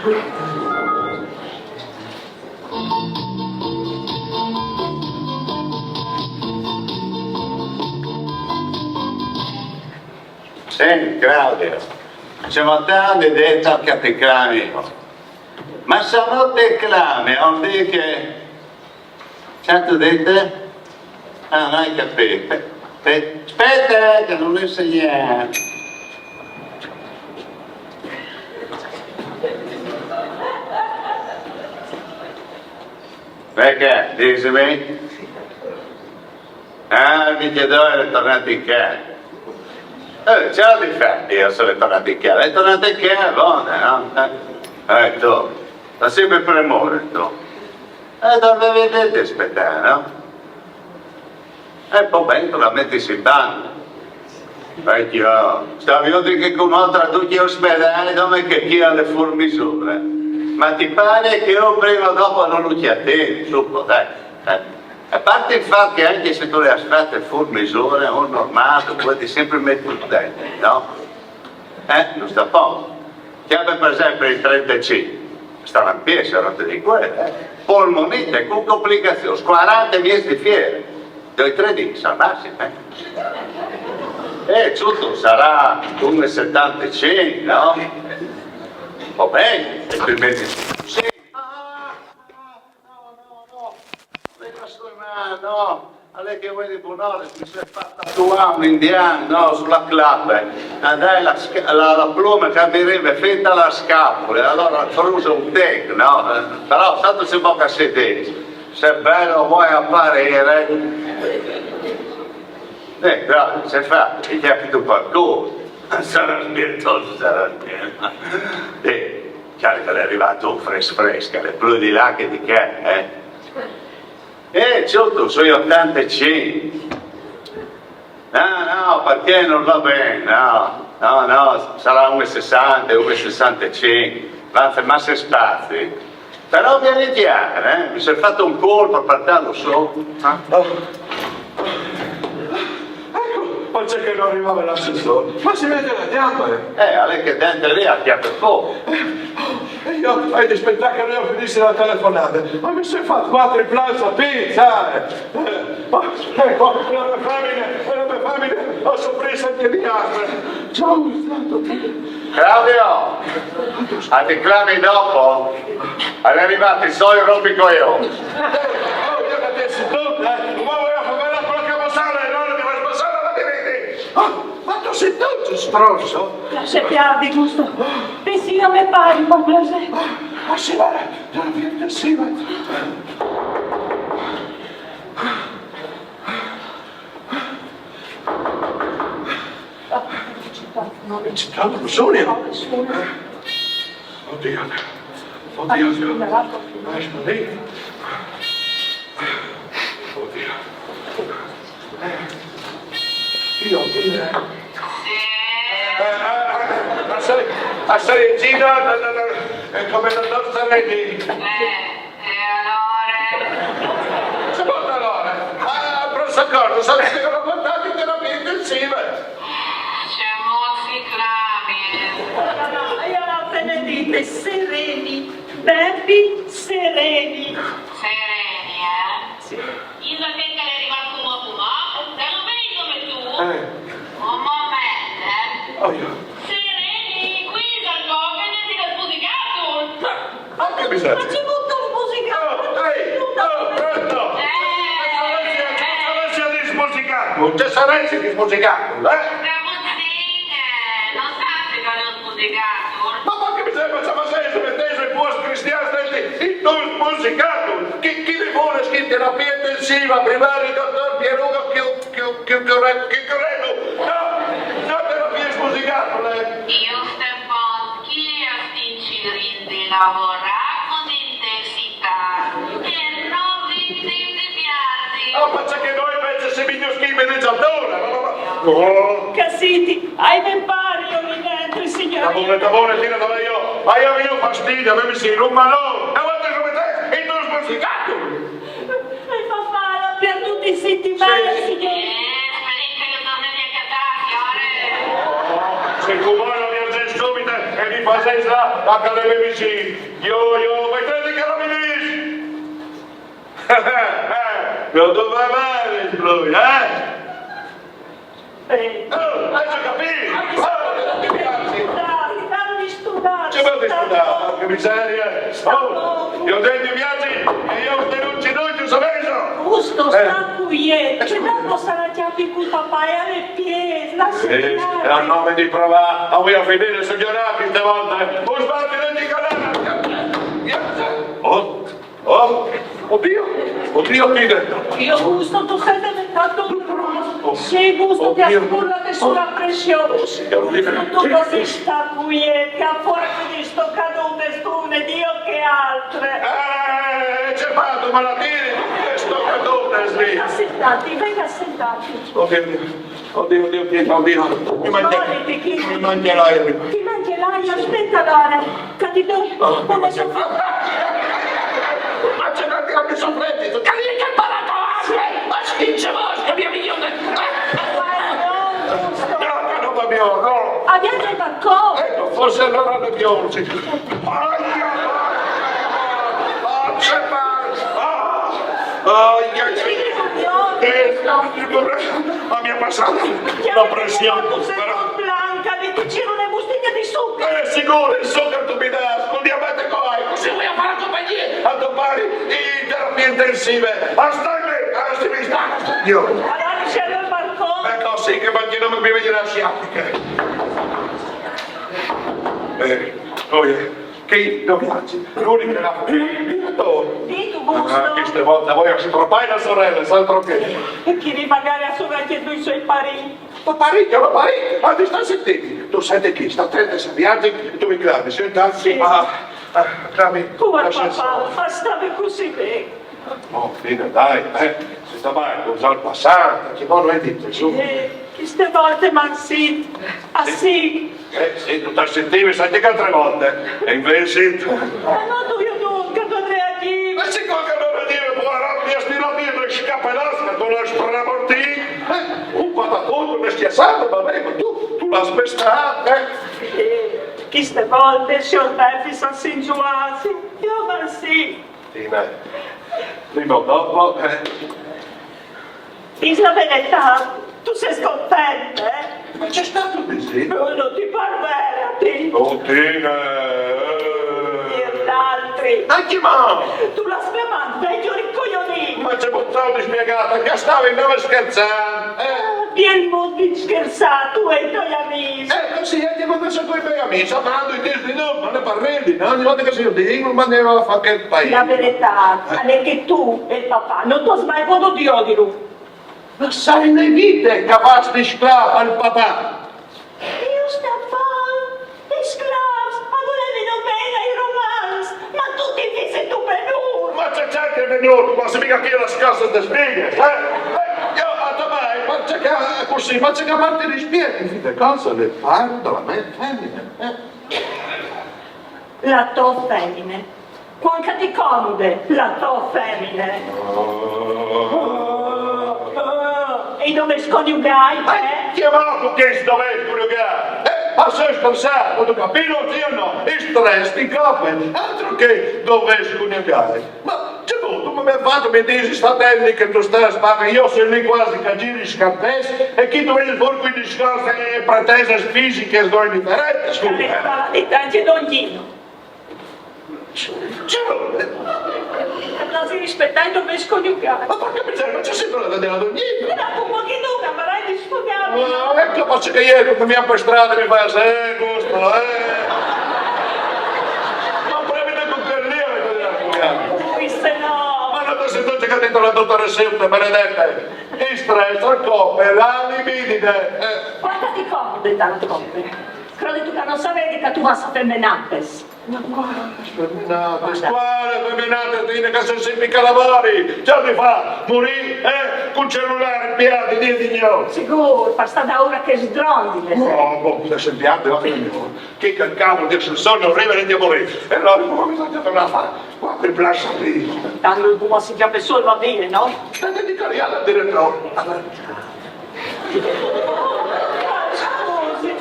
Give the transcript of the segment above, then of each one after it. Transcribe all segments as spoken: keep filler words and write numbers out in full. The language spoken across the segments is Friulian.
Senti, Claudio, ce m'heu tanto dito che te clami. Ma se no te clami, vûl dî che... Ce t'ò dito? Ah, no ai capît. Spe-, sputa, eh, che no lu insegni. Parcè? Dîmi. Ah, il vincitore l'è tornât in cà. Eh, ce âl di fâ, se l'è tornât in cà? L'è tornât in cà, bon, no? Eh, eh, tu, t'hai simpri premure, tu. Eh, dovii vê di spietâ, no? E po ben, tu la metis in banda. Vecjo, stâ viodi che cumò tra ducj i ospedâi, dome che chi al è fûr misure. Ma ti pâr che un prime o dopo no lu cjatìn, su po, dai. Eh. A part il fat che ancje se tu lu âs fat fûr misure, un normâl, tu puedis simpri meti un dent, no? Eh, no sta po. Cjapes par esempli il trentacinc, starà in pîts, no te dîs cuel, eh. Polmonite, cun complicazions, cuarante miez di fiere. Doi, trê dîs al massim, eh. Eh, Ciuto, sarà un e setantecinc, no? Va ben, e tu metis... Sì. Ah, no, no, no, no. Al è che vuei di bunore, mi soi fat tatuâ un indian, no, su la clape. E dai, la sca-, la, la plume che mi rive fin ta la scapule, alore al fruse un tic, no? Eh, però, sâstu ce che si dîs? Se bel o vuei aparî. Eh, però, ce fâ? Ti cjapi tu par cûl. Sarà spiritoso, sarà spiritoso. Eh, cjale che al è rivât un fresc fresc, al è plui di là che di ca, eh. Eh, Ciuto, soi otantecinc. No, no, parcè nol va ben, no, no, no, sarà un e sessante, un e sessantecinc, avanze masse spazi. Però vien cjâr, eh, mi soi fat un cûl par puartâlu su. Eh? Oh. Eco, parcè che no rivave l'ascensôr. Ma si vede la clampe. Eh, al è che dentri li al cjape pôc. Eh, jo o ai di spietâ che no finisse la telefonade. Ma mi soi fat cuatri plans a pîts, eh. Ma, eh, ma la me femine, la me femine, o sufrìs ancje di asme. Ciao, Stato. Claudio, a ti clami dopo? Al è rivât il so rompicoions. Oh, jo che ti sint, eh? Ma o voi a fâ la placa basale, no? Ti fâs passâ la... Ah, ma tu sêstu tu, stronzo? Lasse pierdî, Gusto. Pensìn a me pari, par plasê. Ah, sì, varda, sì, varda. No, no ci sono persone. Oddio. Oddio. Ah, è sparito. Oddio. Io, io. Eh, eh, eh, eh, ma sai, ma sai, Gina, no, no, no, è come la nostra Lady. Eh. E alore? Ce vûstu alore? Ah, al pronto socorso, o soi rivât in terapie intensive. Cemût si clame? No, no, jo o ai apene dite, Sereni. Bepi Sereni. Sereni, eh? Sì. Isal che al è rivât cumò cumò? Te lu vês come tu? Eh. Un moment, eh. Oh, jo. Sereni, cui isal che al vûl smusicâti? Ma, ma che bisogno? Ma ce vûstu smusicâ? Oh, ehi, oh, pronto! Eh, ce saressial, ce saressial di smusicâ? Ce saressial di smusicâ, eh? Scamuzzine, no sâstu che al è un smusicâtur? Ma, ma che bisogno, ma ce, ma ce, ma ce, ma ce, ma ce, ma ce, ma ce, ma ce, ma ce, chi, chi li vûl in terapie intensive, primari, dotôr Pierugo, chi, chi, chi, chi, chi, chi, no, no, terapie smusicate, eh. Juste un pont, chi al sta cirint di lavorâ cun intensitât e no vin di, di piardi. Ah, parcè che nô invezit o sin vignûts chi in miezature, no, no, no. Oh. Che sintî, o ai me pari li dentri, signôr. Sta bon, sta bon, tire, dai, jo. Ma jo, jo fastidi, a mi mi sint un malôr. E vualtris o metês intun smusicâtur. E fa fâ, al à pierdût i sintiments, signôr. Eh, sperìn che lu torni a cjatâ, signôr. Se cumò lu vierzìn subit, e Chi fasês là a cjamâmi vicin? Jo, jo, o vês di carabinîrs! Jo, tu fâs ben, lui, eh? Eh. Oh, âstu capît? Oh, ti piaci? Dai, dammi studar. Ce vuoi studar? Porca miseria! Oh, jo o ai di viazi e jo o sto in un ginocchio, sapêso? Augusto, sta cuiet, che dopo sarà che apri cul papà e al è piês, lassimi stâ. E al nome di provâ, o voi a finî su gjonât cheste volte. O sbati, no ti calâ. Oh, oh, oddio, oddio, Peter. Augusto, tu sei diventato un rospo. Sì, Augusto, ti ha sburlato sulla pressione. Oh, signor Dio. Tu devi stâ cuiet, che a fuarce di sto cadute, stu une, Dio che altre. Eh, ce fâstu, malatie, sto cadute, sì. Venga a sentarti, venga a sentarti. Oddio, oddio, oddio, oddio, mi manca, mi manca l'aria. Ti manca l'aria, aspetta, allora. Capito? Oh, come sono... Ma ce n'è di soffrenti? Che lì che parato, eh? Ma sì, ce vuoi, che mi... No, no, no, va bene, no. Abbiamo il balcone. Ecco, forse allora le piogge. Aia! Ah, ce male! Ah! Aia, aia, aia! Eh, la mia passata, la pressione, però. Blanca, ti giro une bustiglie di zucchero. Eh, sicuro, il zucchero tu mi dai, col diabete che ho, così voi a fâ compagnia a to pari in terapie intensive. Aspetta, aspetta, io. Allora, c'è il balcone. Ecco, sì, che balcone, mi viene la sciatica. Eh, oh, yeah. Che dove viaggio? L'unico che l'ha fatto. Dì tu, Augusto. Ah, cheste volte voi a stropâi la sorela, altro che. E chi magari a sorela che lui soi parenti. Ma parenti, ma parenti, ma ti sta a sintî? Tu senti chi, sta atento, se viaggio, e tu mi clami, sì, intanto. Sì. Ah, ah, clami. Come papà, ma stava così bene. Oh, fine, dai, eh, se sta mâl, col passât, che no, no è detto, su. Eh, cheste volte, ma sì, ah, sì. Eh, sì, tu ti sentivi, sai che altre volte. E invece tu... Ma no, tu, jo no, che no reagivi. Ma sì, come che no reagivi, poarot, mi ha stirato via le scapelasche, tu l'hai stramortì. Eh, un patapon, un schiassât, va ben, ma tu, tu l'hai spestât, eh. Eh, cheste volte, siôr Bepi, si è inzuât, jo, ma sì. Sì, ma prima o dopo, eh. Dîs la veretât, tu sês content, eh? Ma ce stâstu disint? Oh, no ti pâr vêr, a ti? Oh, Tine, eh. Dî l'altri. Ancje mo! Tu l'hâs clamât vecjo ricojonît. Ma ce mût di spiegâ, che o stavi, no, scherçant, eh? Ah, ben, mût di scherçâ, tu e i tiei amîs. Eh, cussì, ancje cuant che o soi cui miei amîs, a mandi, dîs di no, ma no par ridi, no? Ogni volte che si ridi, no, ma no, a fâ chel paîs. La veretât, eh, al è che tu e il papà no tu âs mai vodût jodilu. Ma sai, no vêstu che o vâs di sclâf al papà? Jo, Stefan, i sclâfs a volevino ben ai romans, ma tu ti fisit un benur. Ma ce c'entre il benur? Ma si migo chi la scassa de spighe, eh? Eh, jo, a to mari, par ce che, cussì, par ce che a parte rispiet, in fin dai conts, al è pari de la mê femine, eh? La tô femine. Cuant che ti comode la tô femine. E i dovês coniugâi, eh? Cemût che i dovês coniugâi? Eh, ma sêstu sperçât, tu capîs, sì o no? I strès ti cope, altro che dovês coniugâi. Ma ce vûstu, tu mi âs fat, mi disis, sta atent che tu stâs, ma jo o soi li cuasi che o ziri i scantets, e chi tu vegnis fûr cui discors e pretesis fisichis, no, indiferents, scusa, eh. Dai, dai, dai, don Gino. Ce vûstu? Che no si rispiete i dovês coniugâi. Ma porca miseria, ma ce sêstu lât a dî a don Gino? Eh, ma cumò chi tu, camaradi, sfogâmi, no? Ah, ecco, ma ce che e je, che mi à par strade, mi fâs, eh, Augusto, eh. Ma prima di cuntinuâ, eh, Augusto. Ui, se no. Ma no tu sês tu che âs dit la dottoresse, benedete. I strès al cope la libidine, eh. Cuant che ti comode, tant cope. Crodistu che no si vedi che tu vâs a feminatis? Ma cualis feminatis, cualis feminatis, Tine, che o soi simpri che o lavori, ce o ai di fâ, murî, eh, cul celulâr in piè, di dì e di gnot? Sigûr, par stâ daûr a chês drondines. No, boh, o soi simpri, va ben, che, che cavul di sogn, o rivi a murî. E alore, come mi soi tornât a fâ? Cuatri plans a pît. Tant che cumò si cjape sù e va vie, no? Stai di cariâ al diretôr. Scusi,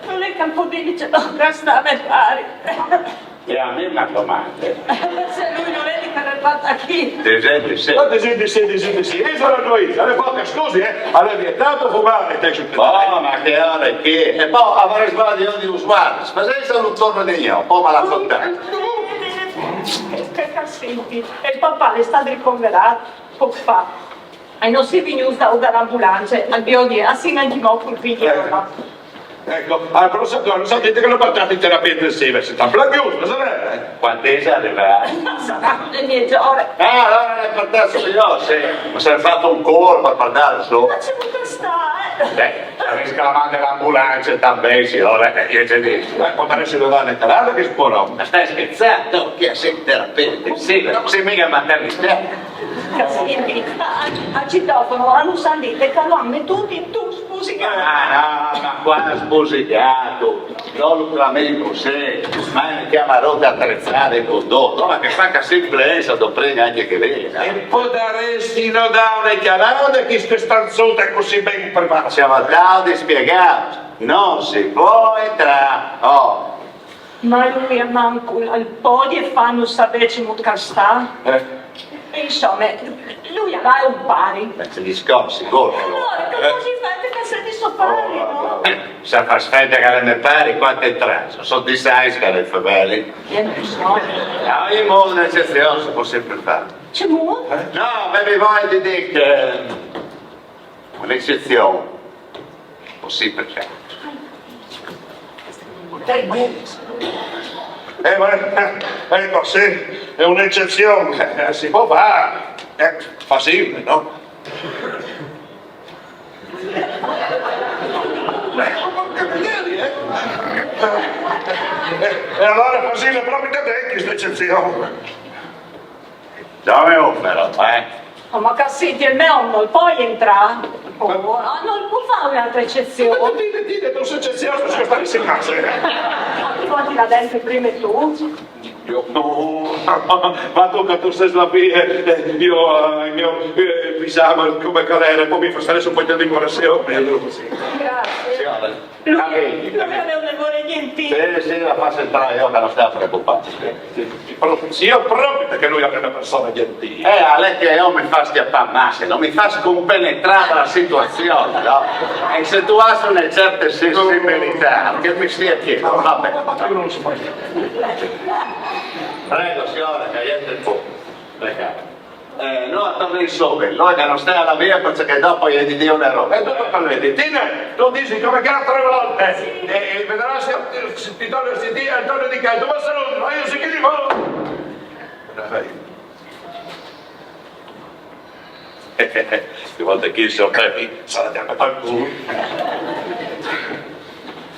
no l'è Che un po' di dice, no, sta me pare. E a mi me comande. Se lui non è di che ne parla chi. Te senti, sì. Ma te senti, sì, te senti, sì. E sarà noi, sarà poca, scusi, eh. Allora è vietato fumare, te senti. Oh, ma che ore che? E poi avrei sbagliato di usare. Ma se sono un torno di io, poi me l'ha contare. Che senti? E il papà è stato ricoverato poco fa. E non si è venuto da l'ambulanza, al biodì, a Sinantimò col pigiama. Ecco, al prossimo giorno sapete che lo portate in terapia intensiva, se sta più, ma sarà? Quando è arrivato? Sarà le mie ore. Ah, allora l'hai portato io, sì. Ma si è fatto un colpo per portarlo su. Ma c'è tutta sta, eh? Beh, avessi chiamato l'ambulanza, tanto bene, signore, eh, io ci dico. Ma può essere una donna calata che sporo. Ma stai scherzando? Che sei in terapia intensiva? Sì, non sei mica in maternità. Sì, a, a citofono hanno sentito che l'hanno mettuto in tu spusicato. Ah, no, ma qua spusicato. No, lo clami così, ma è una chiamata attrezzata e condotta. Ma che fa che sempre essa doprega anche che vede. E può darsi no da una chiamata che sta stanzota così ben preparata. Siamo andati a spiegare, non si può entrare. Oh. Ma lui è manco al podio e fanno sapere che sta. Eh. Insomma, lui va un pari. Ma ti discorsi, come? Allora, che così fate che se di suo pari, no? Eh, se fa sfetta che ne pari, quanto è trans? Sono di size che ne fa bene. Io non so. No, io mo un'eccezione si può sempre fare. C'è mo? Eh? No, avevi voglia di dire che un'eccezione. Così perché? Eh, ma, eh, ma sì, è un'eccezione, eh, si può fare, eh, facile, no? Eh, porca miseria, eh. Eh, e allora facile proprio da te questa eccezione. Dove però, eh? Oh, ma che senti, il mio non puoi entrare. Oh, ah, non può fare un'altra eccezione. Ma tu dite, dite, tu sei eccezioso, se stare in casa. Ma tu quanti là dentro prima tu? Io, no, ma tu che tu sei la figlia, eh, io, eh, io, eh, diciamo, come calere, poi mi fa stare su un po' di decorazione, allora così. Grazie. Signora, Lui, capito, lui capito. Aveva una buona gentile. Sì, sì, la faccio entrare io che non stia preoccupati. Sì, sì, sì, proprio, sì, io proprio perché lui è una persona gentile. Eh, a lei che io mi fa schiappare masse, non mi fa scompenetrare la situazione, no? E se tu hai una certa sensibilità, che mi stia chiesto, vabbè. Ma io non so mai. Prego, signora, che entra un po'. Prego. Eh, no, torna insomma, noi che non stai alla via perché dopo gli di Dio una roba. E dopo parlete, Tina, tu dici come che altre volte, eh, eh, vedrà se, se ti torna a sentire Antonio Di Canto, ma se no, ma io so che li vado. Dai. Che volte che io so che sarà già per qualcuno.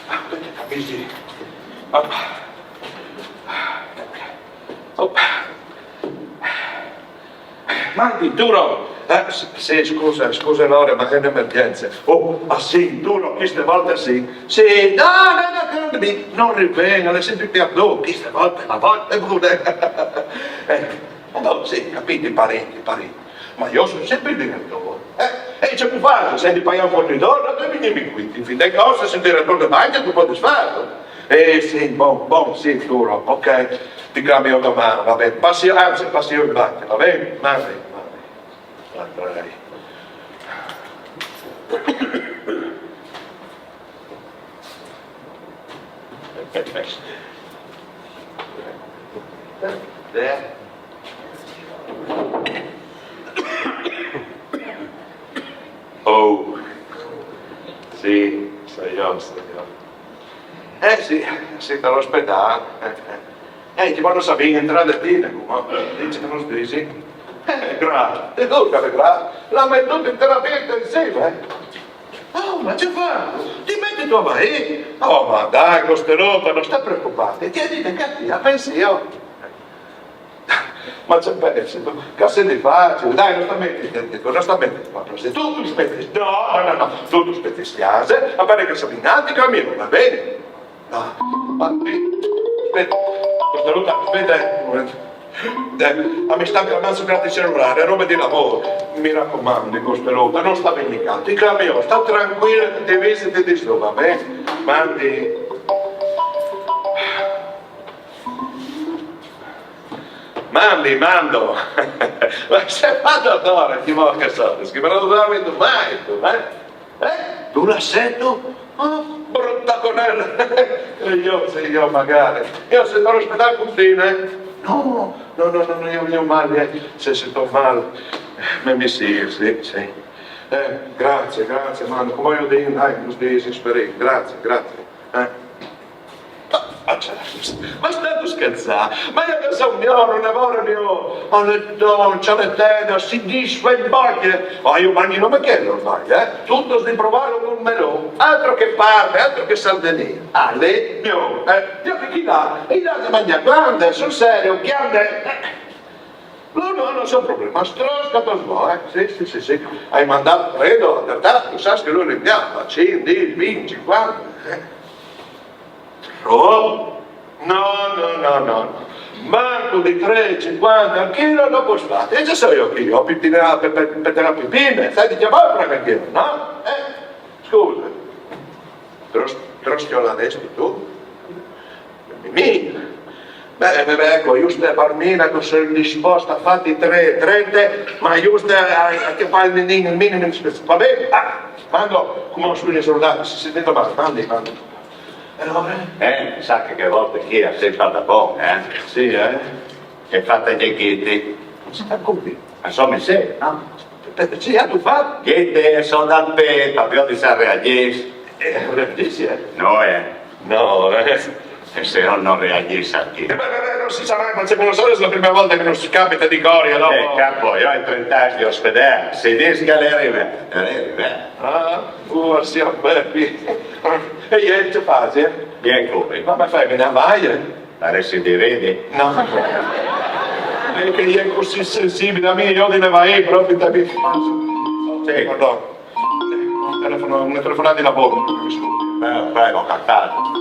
Aspetta, mi si... Hop. Hop. Mandi, Turo! Eh, s-, sì, scusa, scusa, Lore, ma che è un'emergenza. Oh, ah sì, Turo, queste volte sì. Sì, no, no, no, no, mi-, non rivenga, le sento più a tu, queste volte, la volte pure. Eh, oh, sì, capito, i parenti, i parenti. Ma io sono sempre il direttore. Eh, e c'è più facile, se ti paga un fornitore, non devi dirmi qui. In fin dei conti, se il direttore di banca, tu puoi disfarlo. Eh, sì, bon, bon, sì, Turo, ok. Ti cambio domani, va bene. Passi, anzi, passi io in banca, va bene? Va bene, va bene. Va bene. Eh? Oh, sì, so io, so io. Eh sì, sì, te l'ho aspettato. Eh, eh. Eh, ti voglio sapere entrare te, ma dici che non stai, sì? Eh, grazie, e tu che grazie. La metto in terapia intensiva, eh. Oh, ma ce fa? Ti metti tu a vai? Oh, ma dai, Costerota, non sta preoccupare. Tieniti che ti la pensi io. Ma ce pensi? Che se ne faccio? Dai, non sta mettere, non sta mettere qua, tu, tu aspetti. No, no, no, no, tu, tu aspetti, spiace, ma pare che sia in altri cammino, va bene? No, ma aspetta, Costerota, aspetta un momento. Eh, ma mi sta chiamando su carta di cellulare, roba di lavoro. Mi raccomando, Costerota, non sta venire qua. Ti chiamo io, sta tranquillo, ti vedi, ti disturba, va bene? Mandi. Mandi, mando. Ma se fa, dottore, chi vuole che so, che me lo dormi domani, tu, eh? Eh? Tu l'hai sentito? Oh, brutta conella. E io, sì, io magari. Io se devo aspettare il confine. No, no, no, no, no, io, io male, eh. Se si sto male. Me mi sì, sì, sì. Eh, grazie, grazie, mando. Come io dico, dai, non si dice, speri. Grazie, grazie. Eh. Ma, ma, cioè, ma stai tu scherzando? Ma io che so un giorno, una volta mio, ho detto, c'è le tende, si disfa in bocca. Ma io mangi non mi chiedo ormai, eh? Tutto si provare con melò. Altro che parme, altro che Sardegna. Ah, lei, mio, eh? Io che chi dà? E dà da mangiare, grande, sul serio, grande. Eh. No, no, non c'è problema. Strosca, eh? Sì, sì, sì, sì. Hai mandato, credo, a verdad, tu sai che lui li piace, sì, di, venti, cinquanta. Eh. Oh, no, no, no, no, no. Manco di tre cinquanta al chilo non posso fare. E già so io che io ho pipina, pe, pe, pe, pe, pipine, stai di chiamare per anche, no? Eh? Scusa. Tros-, trostioladesto tu? Mimì. Beh, beh, beh, ecco, giusto per mille che sono disposto a fatti tre e trenta, ma giusto a, a che fai il minimo, il minimo, va bene? Ah, quando, come sono i soldati, si sente male, mandi, mandi. E allora? Eh, sa che, che volte chi ha sempre da buono, eh? Sì, eh? E fatta che ghiti. Ma si sta qui. Insomma, sì, no? Aspetta, sì, tu fa? Ghiti, sono dal pet, proprio di San Reagis. Eh, reagisci, eh? No, eh. No, eh. E se no non reagisce anche. Eh, beh, beh, beh, non si sa mai, ma se non so, è la prima volta che non si capita di cori, allora. Eh, capo, io ho trenta anni di ospedale, si dice che le arriva, le arriva. Ah, forse, Bepi. E io ti faccio, eh? Bien, come? Ma mi fai venire a vai, eh? Paresi di ridi. No. Perché io è così sensibile, a me io devo vai proprio da me. Sì. Pardon. Un telefono, una telefonata di lavoro, mi scusi. Eh, prego, caccato.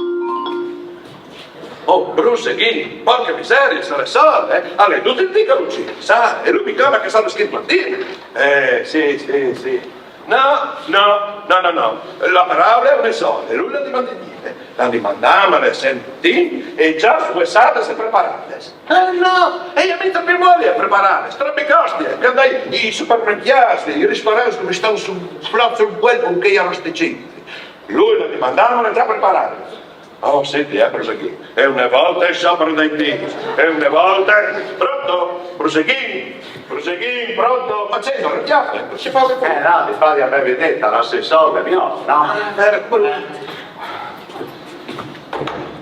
Oh, Bruce, chi? Porca miseria, se le sorde, eh? Allora, tu ti dico, Lucia, sa, e lui mi chiama che sono scritto mattina. Eh, sì, sì, sì. No, no, no, no, no. La parola è una sola, e lui la dimanda niente. La dimandava, le sentì, e già su questa si preparate. Eh no, e io mi più voglio preparare, strappi costi, che andai i supermercati, i ristoranti mi stanno sul flazzo il quel con che ero sti cinque. Lui la dimandava, non è già preparata. Oh, senti, eh, Bruseghini, è una volta il sciopero dei piedi, è una volta, pronto? Bruseghini, Bruseghini, pronto? Ma c'è, non chiama, non si fa. Eh, no, ti fa di aver vedetta, l'assessore, mio, no? Eh, quello.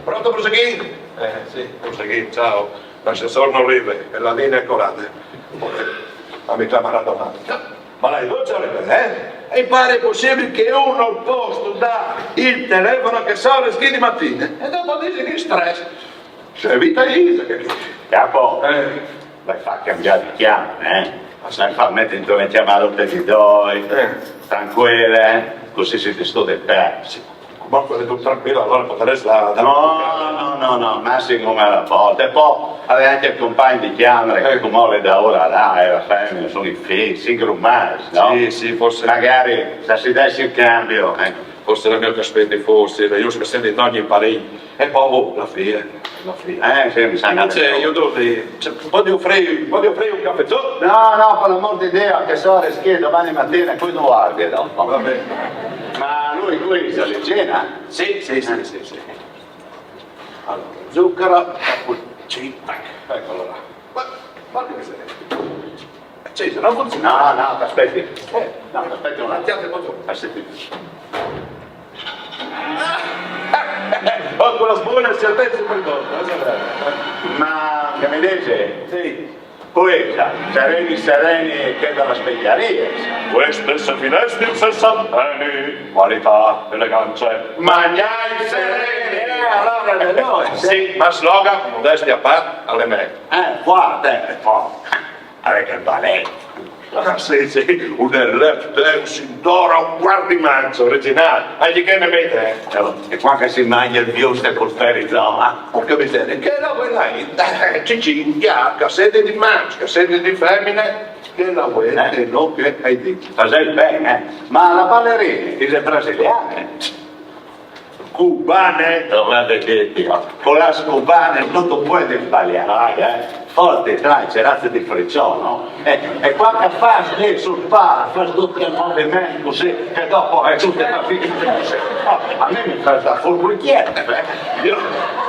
Pronto, Bruseghini? Eh, sì, Bruseghini, ciao. L'assessore non ride, e la linea è colata. Ma mi chiamerà domani. Ma lei non ci arriva, eh? E pare possibile che uno al posto dà il telefono che sono le schede di mattina e dopo dice che stress. Cioè, vita Isa che... Capo, eh, l'hai fatto cambiare di chiamare, eh? L'hai fatto mettere in due chiamare un pedidoi, eh, tranquille, eh? Così si distudia il pezzo. Ma quello è tranquillo, allora potresti da, da... No, no, no, no, massimo una volta. E poi aveva anche il compagno di chiamare, che, eh, come le da ora là, era femmina, sono i figli, si grumare, no? Sì, sì, forse. Magari se si desse il cambio, ecco. Forse era meglio che aspetti, forse, era giusto che senti ogni pariglia. E poi, oh, la figlia, la figlia. Eh, sì, mi sa che... Invece io dovrei, cioè, voglio offrire, voglio offrire un caffè, tu? No, no, per l'amor di Dio, che so, che domani mattina qui tu guardi dopo. Va bene. Ma lui, lui se li cena? Sì, sì, sì, sì, sì. Allora, zucchero, cappuccino. Eccolo là. Ma, ma che miseria. Sì, se non funziona. No, no, ti aspetti. Eh, no, ti aspetti un attimo. Aspetti. Oh, con la buona certezza per dopo, eh, guarda. Ma che mi dice? Sì. Poeta, sereni, sereni, che dalla specchiaria. Queste su finestre sessant'anni, qualità, eleganza. Magnai sereni, eh, allora da noi. Sì, ma slogan, modestia a parte, alle me. Eh, forte, forte. Avec il ballet. Ah, sì, sì, un left dance in d'oro, un guardimanzo originale. Hai di che ne mette? Eh, e qua che si mangia il viuste col ferri, insomma. Porca miseria, che roba là? Eh, Cicin, cassette di maschio, cassette di femmine, che la vuoi, eh, no, che hai detto? Fai bene, eh? Ma la ballerina è brasiliana, eh? Cubane, guarda che con la cubane non tu puoi sbagliare, eh? Forte, dai, c'è razza di friccione, no? E, e quando fa lì sul palo, fa tutti i movimenti così, che dopo è tutto capito. No, a me mi fa sta furbuglietta, eh. Io,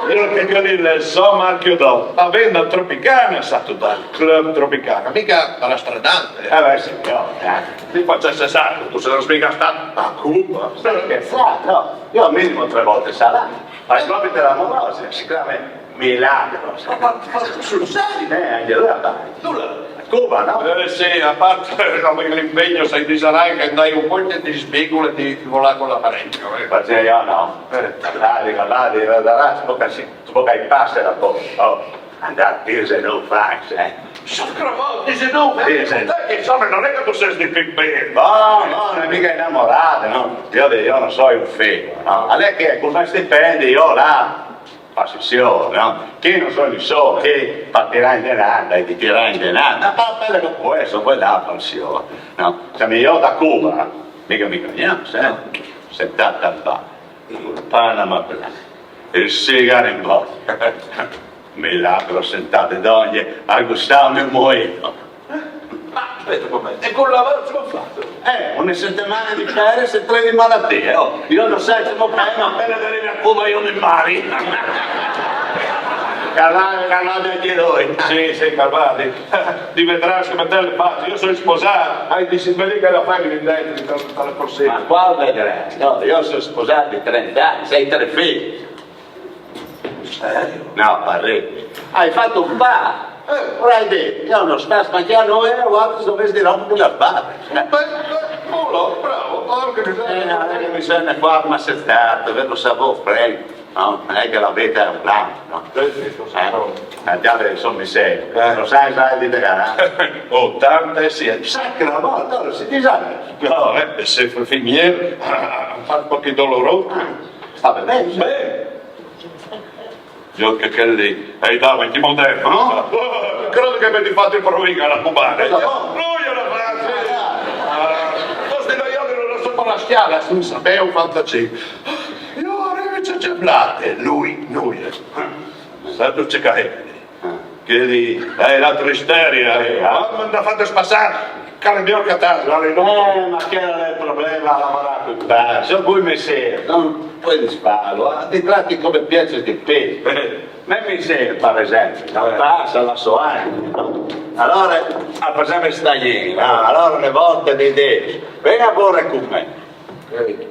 io che lì il so marchio do, la venda Tropicana, sa tu dal club Tropicana, mica la stradante. Eh beh, signor, eh. Ti facesse santo, tu se non spiega sta a Cuba. Sta scherzando, no? Io al minimo tre volte sarà. Ma proprio dell'amorosa, si chiama Milagro. Ma, ma sul serio? Eh, anche lui la fa. Tu la... Cuba, no? Eh sì, a parte l'impegno, sai, ti sarà che dai un po' di sbigole di volare con l'apparecchio. Eh. Perché io no. Dai, dico, dai, dico, dai, sbocca, sì, sbocca i passi la bocca. Oh, andare a dirse non fai, eh. Sacramonti, se no, Sì, sì. Dai, che insomma non è che tu sei di Pipino. No, no, non è mica innamorato, no? Io, io non so un figo, no? Allora che con i stipendi io là, passione, no? Che non so di so, che partirà in denaro, e ti tirerà in denaro, ma fa quello che può essere, poi la passione, no? Cioè, io da Cuba, mica mi conosco, eh? Sentata al bar, il Panama Black, il sigaro in bocca. Milagro, sentate donne, a gustarmi un mojito. Ma aspetta un momento, e con la voce ho fatto? Eh, una settimana di ferie e tre di malattie, oh. Io non so se mi prendo appena di arrivare a Cuba io mi mari. Calare, calare anche noi. Sì, sì, calmati. Ti vedrai come te le faccio. Io sono sposato. Hai di vedi che la fai in dentro, tra, tra le Ma prossime. qua vedrai, no, io sono sposato di trenta anni, sei tre figli. No, parli. Hai fatto un bar. Ora hai detto, io non sto sbagliando, eh, guarda, se dovessi dire un po' da bar. Beh, beh, culo, bravo, porca Eh, miseria. no, che bisogna qua, ma sei stato, averlo saputo, prego. No? Non è che la vita è un lampo, no? Sì, sì, sì, sì. Eh? Andiamo, insomma, mi sei. Eh. Lo sai, sai di te, eh? Ottanta e sei. Sacramonto, allora si dice. No, eh, se fa finire, ah, fa un po' di dolore. Sta bene? Beh, io che quelli hai dato in timone, no? Credo che avete fatto il provino alla cubana. Lui era fatto. Ah, sto studiando la sua la schiava, non sapevo quanto c'è. Io arrivo c'è blate, lui, lui. Sai tu c'è che che lì è la tristeria, eh. Ah, ma mi ha fatto spassare. Cambio il catarro, Eh, ma che era il problema a lavorare con i pazzi? Io poi mi sento, non puoi disfarlo, eh? Ti tratti come piezze di peso. Ma mi sento, per esempio, no? Passa la sua anima, no? Allora, ah, per esempio, sta lì, no? Allora, una volta di te, vieni a pure con me.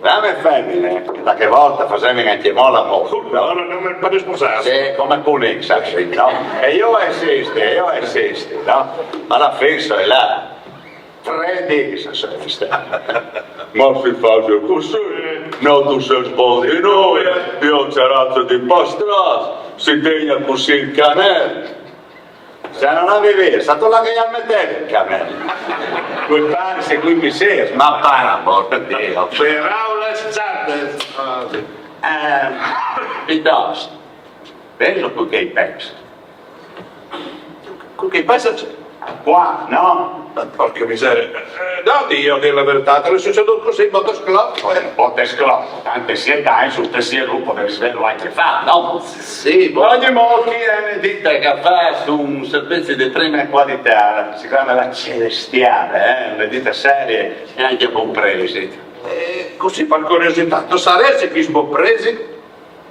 Dame femmine, da che volta facciamo anche mo l'amore. Allora non mi pare sposare. Sì, come con X, no? E io esisto, io esisto, no? Ma la fissa è là. Tre dì che si è vista. Ma si fa così, no, tu sei sposi, no, io c'è razza di pastrà, si tegna così il canello. Se non avevi, è stato là che gli ha messo il canello. Quei pazzi, quei miseri, ma per amor di Dio. Però le state. Ah, sì. Eh, piuttosto, penso con che penso. Con che pensa c'è? Qua, no? Porca miseria. Eh, no, Dio, a dire la verità, te l'è succeduto così, molto scloppo. Poi un po' te scloppo, tante si è dai, su te si è lupo, per svelo anche fa, no? Sì, boh. Ogni modo chi è una ditta che fa su un servizio di prima qualità, si chiama la Celestiale, eh? Una ditta seria e anche a buon prezzo. Eh, così per curiosità, tu saresti chi sbo presi?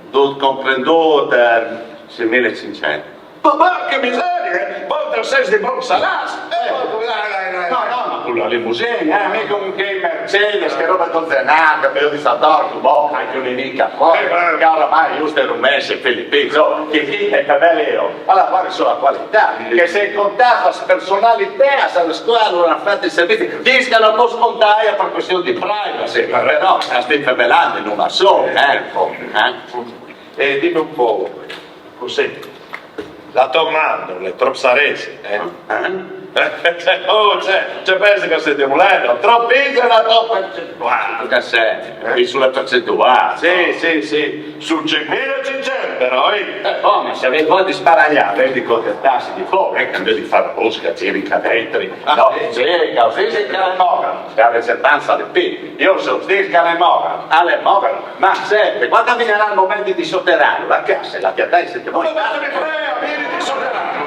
Tutto comprenduto, eh, sei millecinquecento. Ma porca miseria, eh! Volta sei di buon salasso! Eh, dai, dai, dai. No, no, ma con la limousine, eh, mica con che Mercedes, che roba dozzanata, quello di Sant'Orco, boh, anche un'amica fuori, Eh, eh. Che oramai io sto un mese in Filippino, che chi è che bello io, alla fare sulla qualità, che se contava personalità, se la squadra non ha fatto il servizio, discano un po' spontanea per questione di privacy, però la stai fevelando in una sola, eh, eh. E dimmi un po', così, la tua mano, le tropsaresi, eh? Eh? Oh, cioè, cioè, pensi che siete un leno? Troppo la tua percentuale. Che sei? Qui sulla percentuale. Sì, sì, sì, su centomila cinquecento però, eh. Eh, oh, ma se avete voglia di sbaragliare, vedi con le tasse di fuori, eh, cambio di fare busca, giri qua dentro. No, sì, sì, sì, sì, che la moca, che avete tanza di più. Io sono sti che le moca, alle moca, ma sempre, quando arriverà il momento di sotterrare, la cassa, la piatta, se ti vuoi. Ma basta mi frega, vieni di sotterrarlo.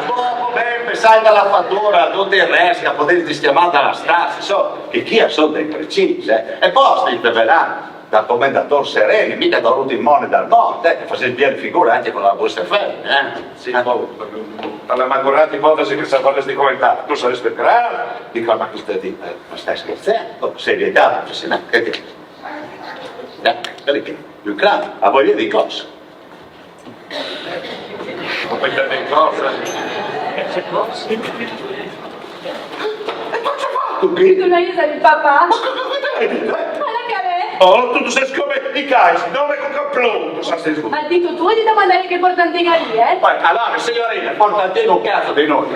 Pensate alla fattura, tutto il resto che potete chiamare dalla stanza, so, che chi ha soldi precisi, eh? E poi state velando dal commendator Sereni, mica da tutti i moni dal mondo, eh, che fate bien figura anche con la vostra fede, eh? Sì, eh, poi, per la malgrata ipotesi che se volesse di commentare, tu saresti più grave, dico, ma chi sta di, eh, ma stai scherzando? Oh, serietà, professionale, che dici? Eh, perché? Più grave, ha voglia di cosa? Ho pensato in cosa? E cosa hai fatto qui? Tu l'hai di papà? Ma cosa hai detto? Ma la calè? Oh, tu, tu sei come i cani, non è con caplongo, sa se scusa. Ma dito tu di domandare che portantino lì, eh? Poi, allora, signorina, portantino un cazzo di noi.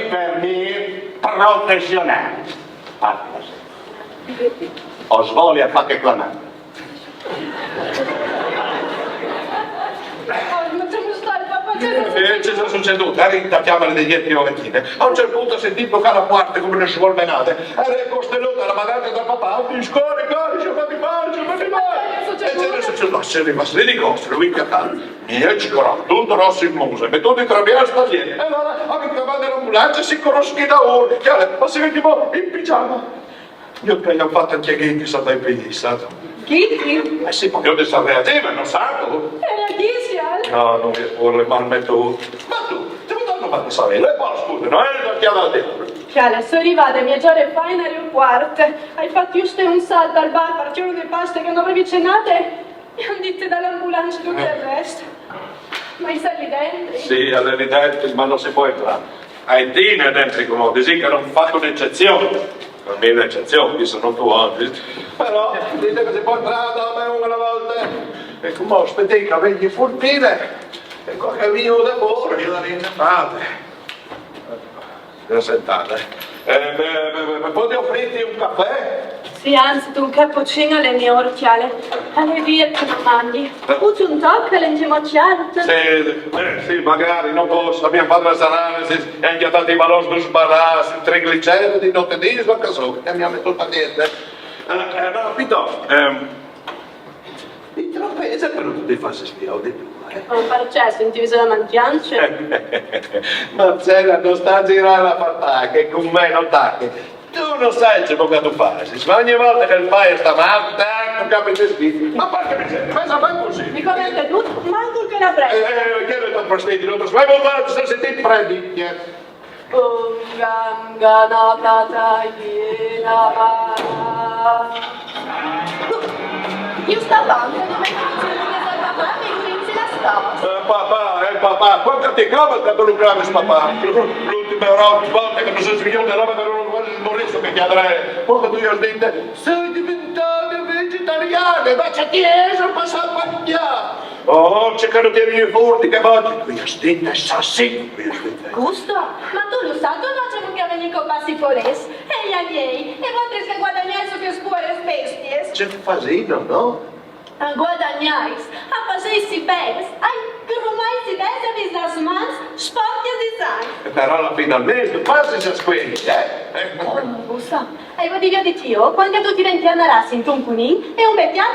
Infermieri professionali. Parla. Ho svoglia a fare che clamare. Oh, ma tu non stai, papà, c'è... Eh, ci sono succeduto, ero in chiamare di dietro mattina. A un certo punto ho sentito toccare la porta come una svolvenata. Era il costello della madre da papà, mi scori, cori, ci fatti male, ci fatti male. E c'era successo, ma se arriva, se li costa, lui che fa. Io ci corro, tutto rosso in muso, e tutti traverso sta gente. E allora, ho chiamato l'ambulanza, si conosci da uno, che ma se vediamo in pigiama. Io che ho fatto anche che ti sa dai pesi, sa? Chi? Chi? Eh sì, perché io ti sapevo, ma non sa tu? Era chi, signor? No, non mi occorre, ma metto. Ma tu, ti vuoi tanto fare sapere? E poi scusa, no? Eh, non chiama a te. Chiara, sono arrivata mia giorno fa in aeroporto. Hai fatto giusto un salto al bar per chiudere le paste che non avevi cenate? Mi hanno detto dall'ambulanza tutto il resto. Ma i salì dentro? Sì, alle dentro, ma non si può entrare. Ai dentro, come dici che hanno fatto un'eccezione. Per me l'eccezione, qui sono tu oggi. Però, dite che si può entrare da me una alla volta. E come aspetti che vegni fortile, e qualche vino da fuori, io la rientrate. Io sentate. Eh, beh, beh, beh, potete offrirti un caffè? Sì, anzi, un cappuccino alle mie orchiale. Alle vie che non mandi. Usi un tocco alle inginocchiate. Sì, eh, sì, magari, non posso. Abbiamo fatto le analisi e hanno dato i valori sbagliati, trigliceridi, non ti dico che so, e mi ha messo tutto a niente. Eh, eh, no, piuttosto, ehm, di trompesa però tu ti fai spiare di più, eh. Oh, perché sentivi solo manchiance? Marcella, non sta a girare la patacca, con me non tacchi. Tu non sai ciò che tu fai, ma ogni volta che il paio sta male, tac, tu capisci. Ma porca miseria, ma sa fai così? Mi conosce tutto, manco che la prego. Eh, eh, che le do fastidio, non ti vai a voltare, se ti prendi, eh. Unganganakatayena mara. Io sto avanti, non mi dice che sta papà, figurarsi la sta. Eh, papà, eh, papà, quanto ti cava che tu non clami papà? L'ultima ro- volta che mi sono svegliato, roba che non voglio morire, che chiederei. Poi tu gli hai detto, sei diventata vegetariana, ma c'è chi è, sono passato a mangiare. Oh, cercare di venire forte, che voglio. Qui a stenta, assassino, qui a stenta. Gusto, ma tu lo sai, tu non c'è che venire con passi foresti? E gli alieni, e voi che guadagnate su che scuole bestie? C'è fasino, no? A guadagnais, a fazeis bens, ai grumais bens e vis las mans sporcas di sang. Però alla fine del mese, passa se squegli, eh? Oh, lo so. E io dico di Dio, quando tu ti rinchianerassi in un cunin e un becchiar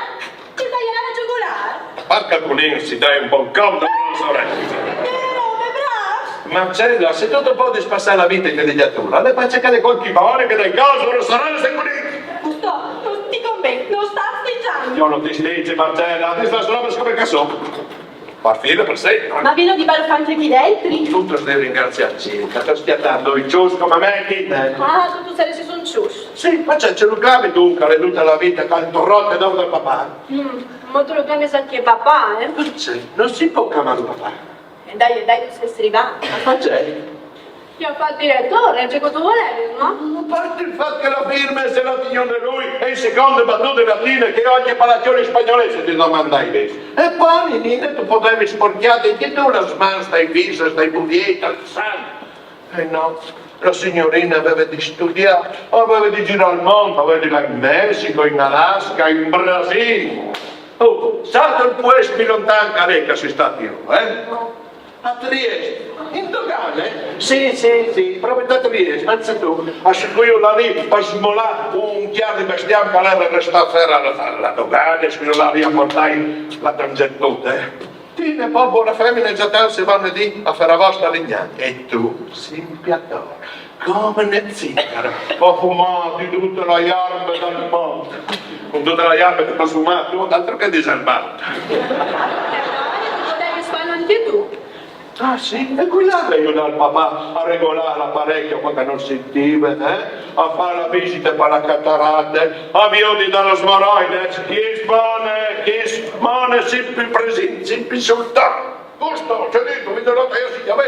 ti taglierà la giugulare. Porca cunin, si dai un buon colpo, non so. Eh, robe, bravo. Marcella, se tu ti puoi passare la vita in villeggiatura, le faccio che le coltivare, che dai cose, non sarà le seguite. Gusto, non ti convengo, non sta steggiando. Io non ti stringi, Marcella, ti sta solo per scopare che so. Perfino per sé. Ma vino di bello anche qui dentro? Tutto devi ringraziarci, che sta schiattando il cius come me, chi? Ah, tu, tu saresti un cius. Sì, ma c'è, ce lo clami tu, che l'è tutta la vita, che è torrotte dopo dal papà. Mm, ma tu lo clami anche papà, eh? Sì, non si può chiamare papà. E dai, e dai, tu sei arrivato. Ma c'è? Ti ho fatto il direttore, c'è cosa vuole, no? A parte il fatto che la firma se la tiene lui e in seconde battute latine che ogni palazzone spagnolese ti domanda i vesi. E poi, Nina, tu potevi sporchiare di tu la smansta, i visi, stai buvieta, il sangue. Eh no, la signorina aveva di studiare, aveva di girare il mondo, aveva di andare in Messico, in Alaska, in Brasile. Oh, salta il puesto più lontano che lei che si sta tirando, eh? A Trieste, in dogane? Sì, sì, sì, proprio da Trieste, pensa tu. A seguito là lì, per smolare un chiaro di bestiame che l'era restato fermo alla, alla dogana, seguito là lì a portare la tangente, eh. Tine po, bona femina, za tant se vane dì a far la vosta a Lignan. E tu, simpiator, come ne zingaro, a fumà di dute la jarbe dal mont. Cun dute la jarbe che t'has fumà tu, altro che diserbà. Podevis fâlu ancje tu. Ah, sì? E cui l'à judât il papà a regolâ la parece cuant che nol sintive, eh? A fâ la visite par la catarate, a viodi da las emoroides, chês manes, chês manes simpri presint, simpri sul tac. Gusto, ce dîstu, miesanot e jê si cjavà.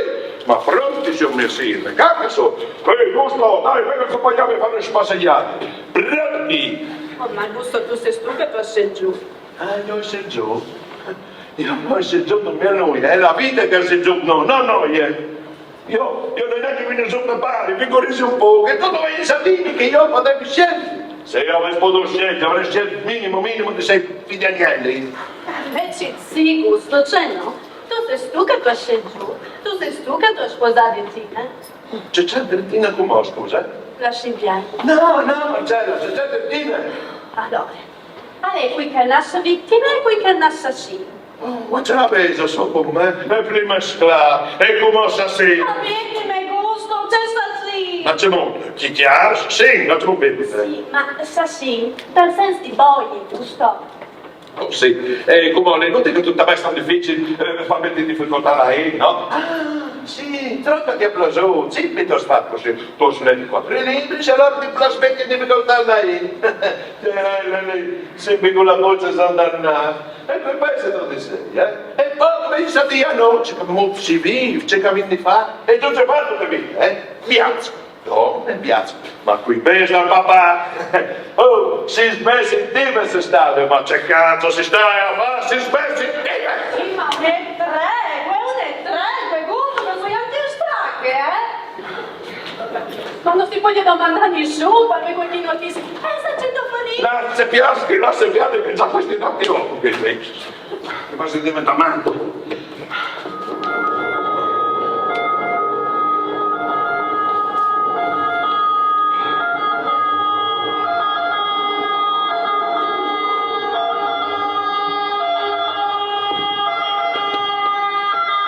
Ma pronti, siôr messire, ca che o soi. Ehi, Gusto, dai, ven a compagnâmi a fâ une spasegjade. Pronti! Oh, ma Gusto, tu sês tu che tu âs segjût. Ah, jo o ai segjût? Jo no ai segjût migo nuie, e je la vite che e à segjût nô, no, no, eh. Jo, jo no ai nancje vignût sù par pari, figurìsi un pôc, e tu tu vegnis a dîmi che jo o podevi sielzi. Se jo o ves podût sielzi, o varès sielzût minimo, minimo di sei fidelinis. Invezit sì, Gusto, ce no? Tu sês tu che tu âs segjût, tu sês tu che tu âs sposât Tine. Ce c'entre Tine cumò, scuse? Lassìn piagnî. No, no, Marcella, ce c'entre Tine? Alore, al è cui che al nâs vitime e cui che al nâs assassin. Oh, ma ce la vêso sù cun me? E plui mesclât, e cumò assassin. Ma viodimi, Gusto, ce assassin? Ma cemût, cjale, sì, no cemût, bene. Sì, ma assassin, tal sens di boie, Gusto? Oh, sì. E cumò, al è inutil che tu ti metis tant dificil, eh, par meti in dificoltât la int, no? Ah, sì, trop ti à plasût, sì, mi tu âs fat cussì, tu âs lett cuatri libris, e alore ti plâs meti in dificoltât la int. Eh, lì, lì, simpri cu la bocje a sondâ il nâs. E cui pensa tu di sei, eh? E po pensâ a nô, ce che o vin di fâ, e tu ce fâs dute la vite, eh? Viaç. No, mi piaç, ma cui pês dal papà? Oh, sês mets in dime sês stade, ma ce cazzo si staie a fâ, sês mets in dime? Sì, ma une tregue, une tregue, Gusto, che o soi ancje strache, eh? Ma no si pues domandâ a nissun, par vê cualchi notizie. Eh, se ce tu fâs? Lasse piaçui, lasse piaçui, che za cuesti notti no, che... Che basta diventâ mat.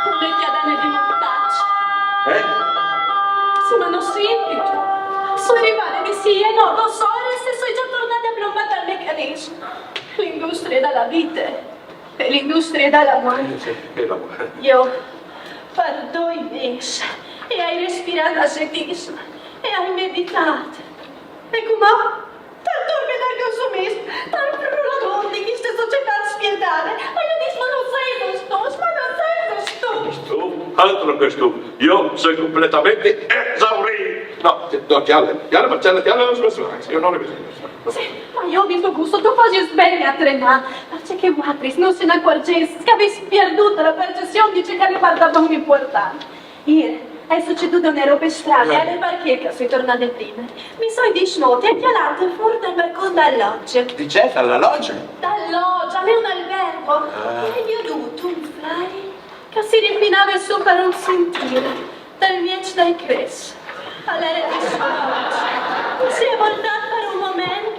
Une cjadane di montaç. Eh? Sì, ma no sintîstu. O soi rivade di sì e no dôs ores e o soi za tornade a plombâ tal mecanissim. L'industrie da la vite. E l'industrie da la muart. Eh, sì, e la muart. Jo, par doi mês, o ai respirât ascetism, o ai meditât. E cumò? Tal turpe dal consumism, tal frulodon di cheste societât spietade. Ma jo o dîs, ma no sêso stups, ma no sêso stups. Stup? Altro che stup. Jo o soi completamente esaurît. No, no, cjale, cjale, Marcella, cjale, no, no, no, jo no le... Sì, ma jo o dîs, Gusto, tu fasis ben a tremâ, parcè che voaltris no si inacuarzês che o vês pierdût la percezion di ce che al è par davon impuartant. Îr, e je sucedude une robe strane, eh, al è par chel che o soi tornade prime. Mi soi dismute e o ai cjalât fûr dal barcon dal lodge. Di ce? Dal lodge? Dal lodge, al è un albergo. Ah. O ai viodût un frair che si rimpinave sù par un sintîr dal Vieç dai Crês. Al jere disfacît. Si è voltât par un moment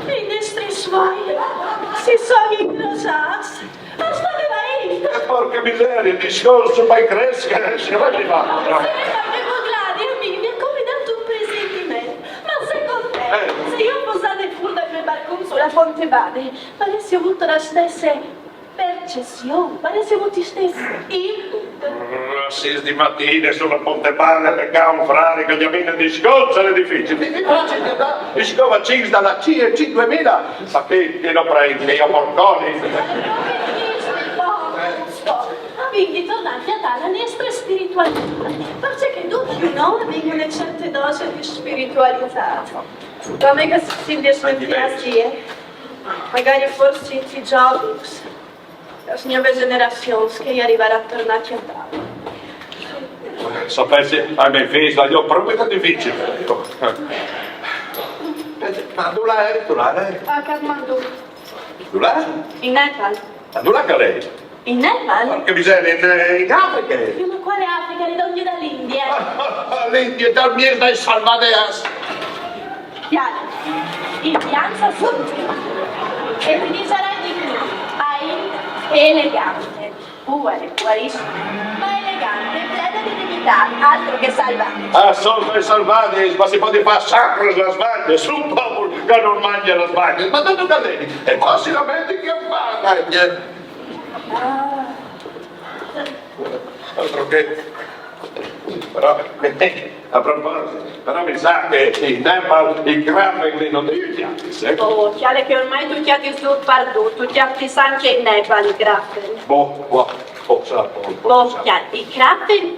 e i nestris vuei si son incrosâts. Al stave vaint. E porca miseria, discors pai crês, che si vadi là. Sì, parcè che Gladi a mi mi à comidât un presintiment. Ma secont te, eh, se jo o fos lade fûr dal gno barcon su la Fontevane, o varès vût la stesse percezion, o varès vût il stes input? Mm, sês di matine su la Fontevane, a tacâ un frair che al cjamine discors al è dificil. Mi, mi fasis viodâ i scovaçins da la C E cinquemila. Ma che, che no print, che jo porconi. Bon, bon. O vin di tornâ a cjatâ la nestre spiritualitât, parcè che ducj nô o vin une certe dose di spiritualitât. Come che si dismentii, eh? Magari forsit i zovins, las gnovis gjenerazions che i rivaran a tornâ a cjatâ. Sapessi, ai miei fîs, jo, propit dificil. Ma dulà eri, dulà eri? A Kathmandu. Dulà? In Nepal. Ma dulà che al è? In Nepal? Porca miseria, in, in Afriche! Ma cuale Afriche? Al è dongje da la Indie. La Indie, tal mieç dai salvadeas. Cjale, i biancs a son... E ti disarai di plui, a int elegante. Uguale, ugualissimo. Ma elegante, plena di dignità, altro che salvadis. Ah, son salvadis, ma si podi far sacras las vacas, un popul che non mangia las vacas, ma tanto caldeni, e poi si lamenti che fa mangia. Altro che. Però, a proposito, però mi sa che i Nepal i grafen li non ti cjatis, eh? Oh, cjale che ormai tu cjatis dut pardut, tu cjatis anche i Nepal i grafen. Boh, boh, boh, sa, boh, boh, sa. Cjale, i grafen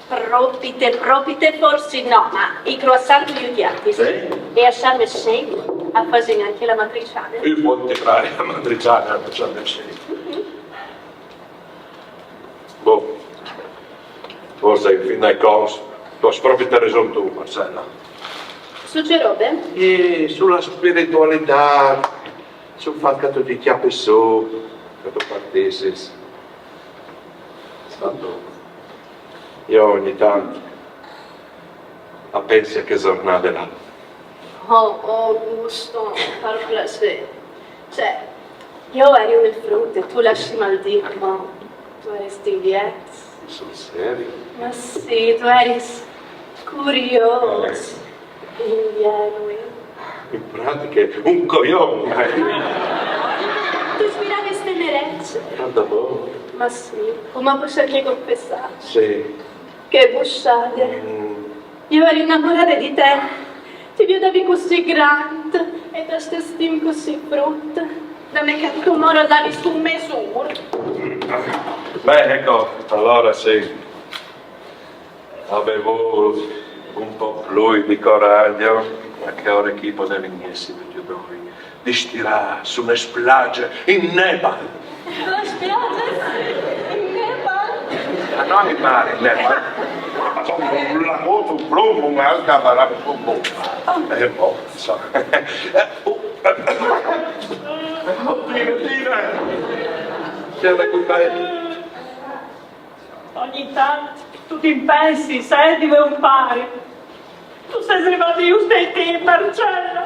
propite, propite forsi no, ma i croissant tu ju cjatis. Sì? E a Sharm el Sheikh a fasin anche la matriciana. Ju podi tirare la matriciana a Sharm el Sheikh. Boh, forse in fin dai conts tu âs propit reson tu, Marcella. Su ce robe? E su la spiritualitât, sul fat che tu ti cjapis su, che tu partissis. Tanto, jo ogni tant a pensi a chê zornade là. Oh, Augusto, par plasê. Cioè, jo o eri une frute, tu lassimal dî, ma tu eris diviet. Sul serio? Ma sì, tu eris curiôs, ingenui. In pratiche, un cojon. Tu spiravis tenerece. Pardabon? Ma sì, coma possedìu confessâ? Sì. Che bussade. Jo o eri inamorade di te. Ti viodevi cussì grant e te stestìn cussì frut. Dome che tu no rosavis cun mesûr. Beh, eco, alora sì. Avè vût un pôc plui di coragjo, a chê ore chi i podevi jessi ducj i doi distirâts su une splaze in Nepal. La splaze? In Nepal? Ma no in mâr, in Nepal. Ma insome, un lago, un plum, un alga, un plum. Eh, boh, insome. Oh, Tina, Tina! Siamo qui. Ogni tant tu ti pensis, eh, di vê un pari. Tu sês rivade juste in timp, Marcella.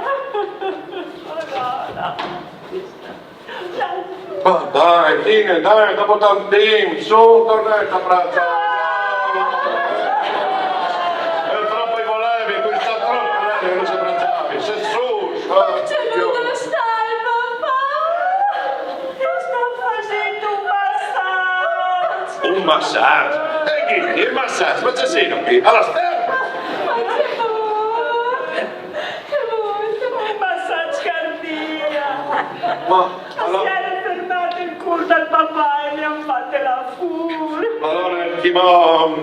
Ma dai, Tine, dai, dopo tant timp, su, tornait a braçâ. E trop i volevi, tu sâs trop che no si braçavin, sês sûrs. Marcella, dove sta il papà? Sta fasint un massagio. Un massagio? E chi? Il massagio? Ma ce sêstu chi? Alla Sterpa? Ma che vuoi? Che vuoi? Un massagio cardiaco. Ma allora... Si è fermato il culo del papà e mi hanno fatto la fur. Ma allora il timon.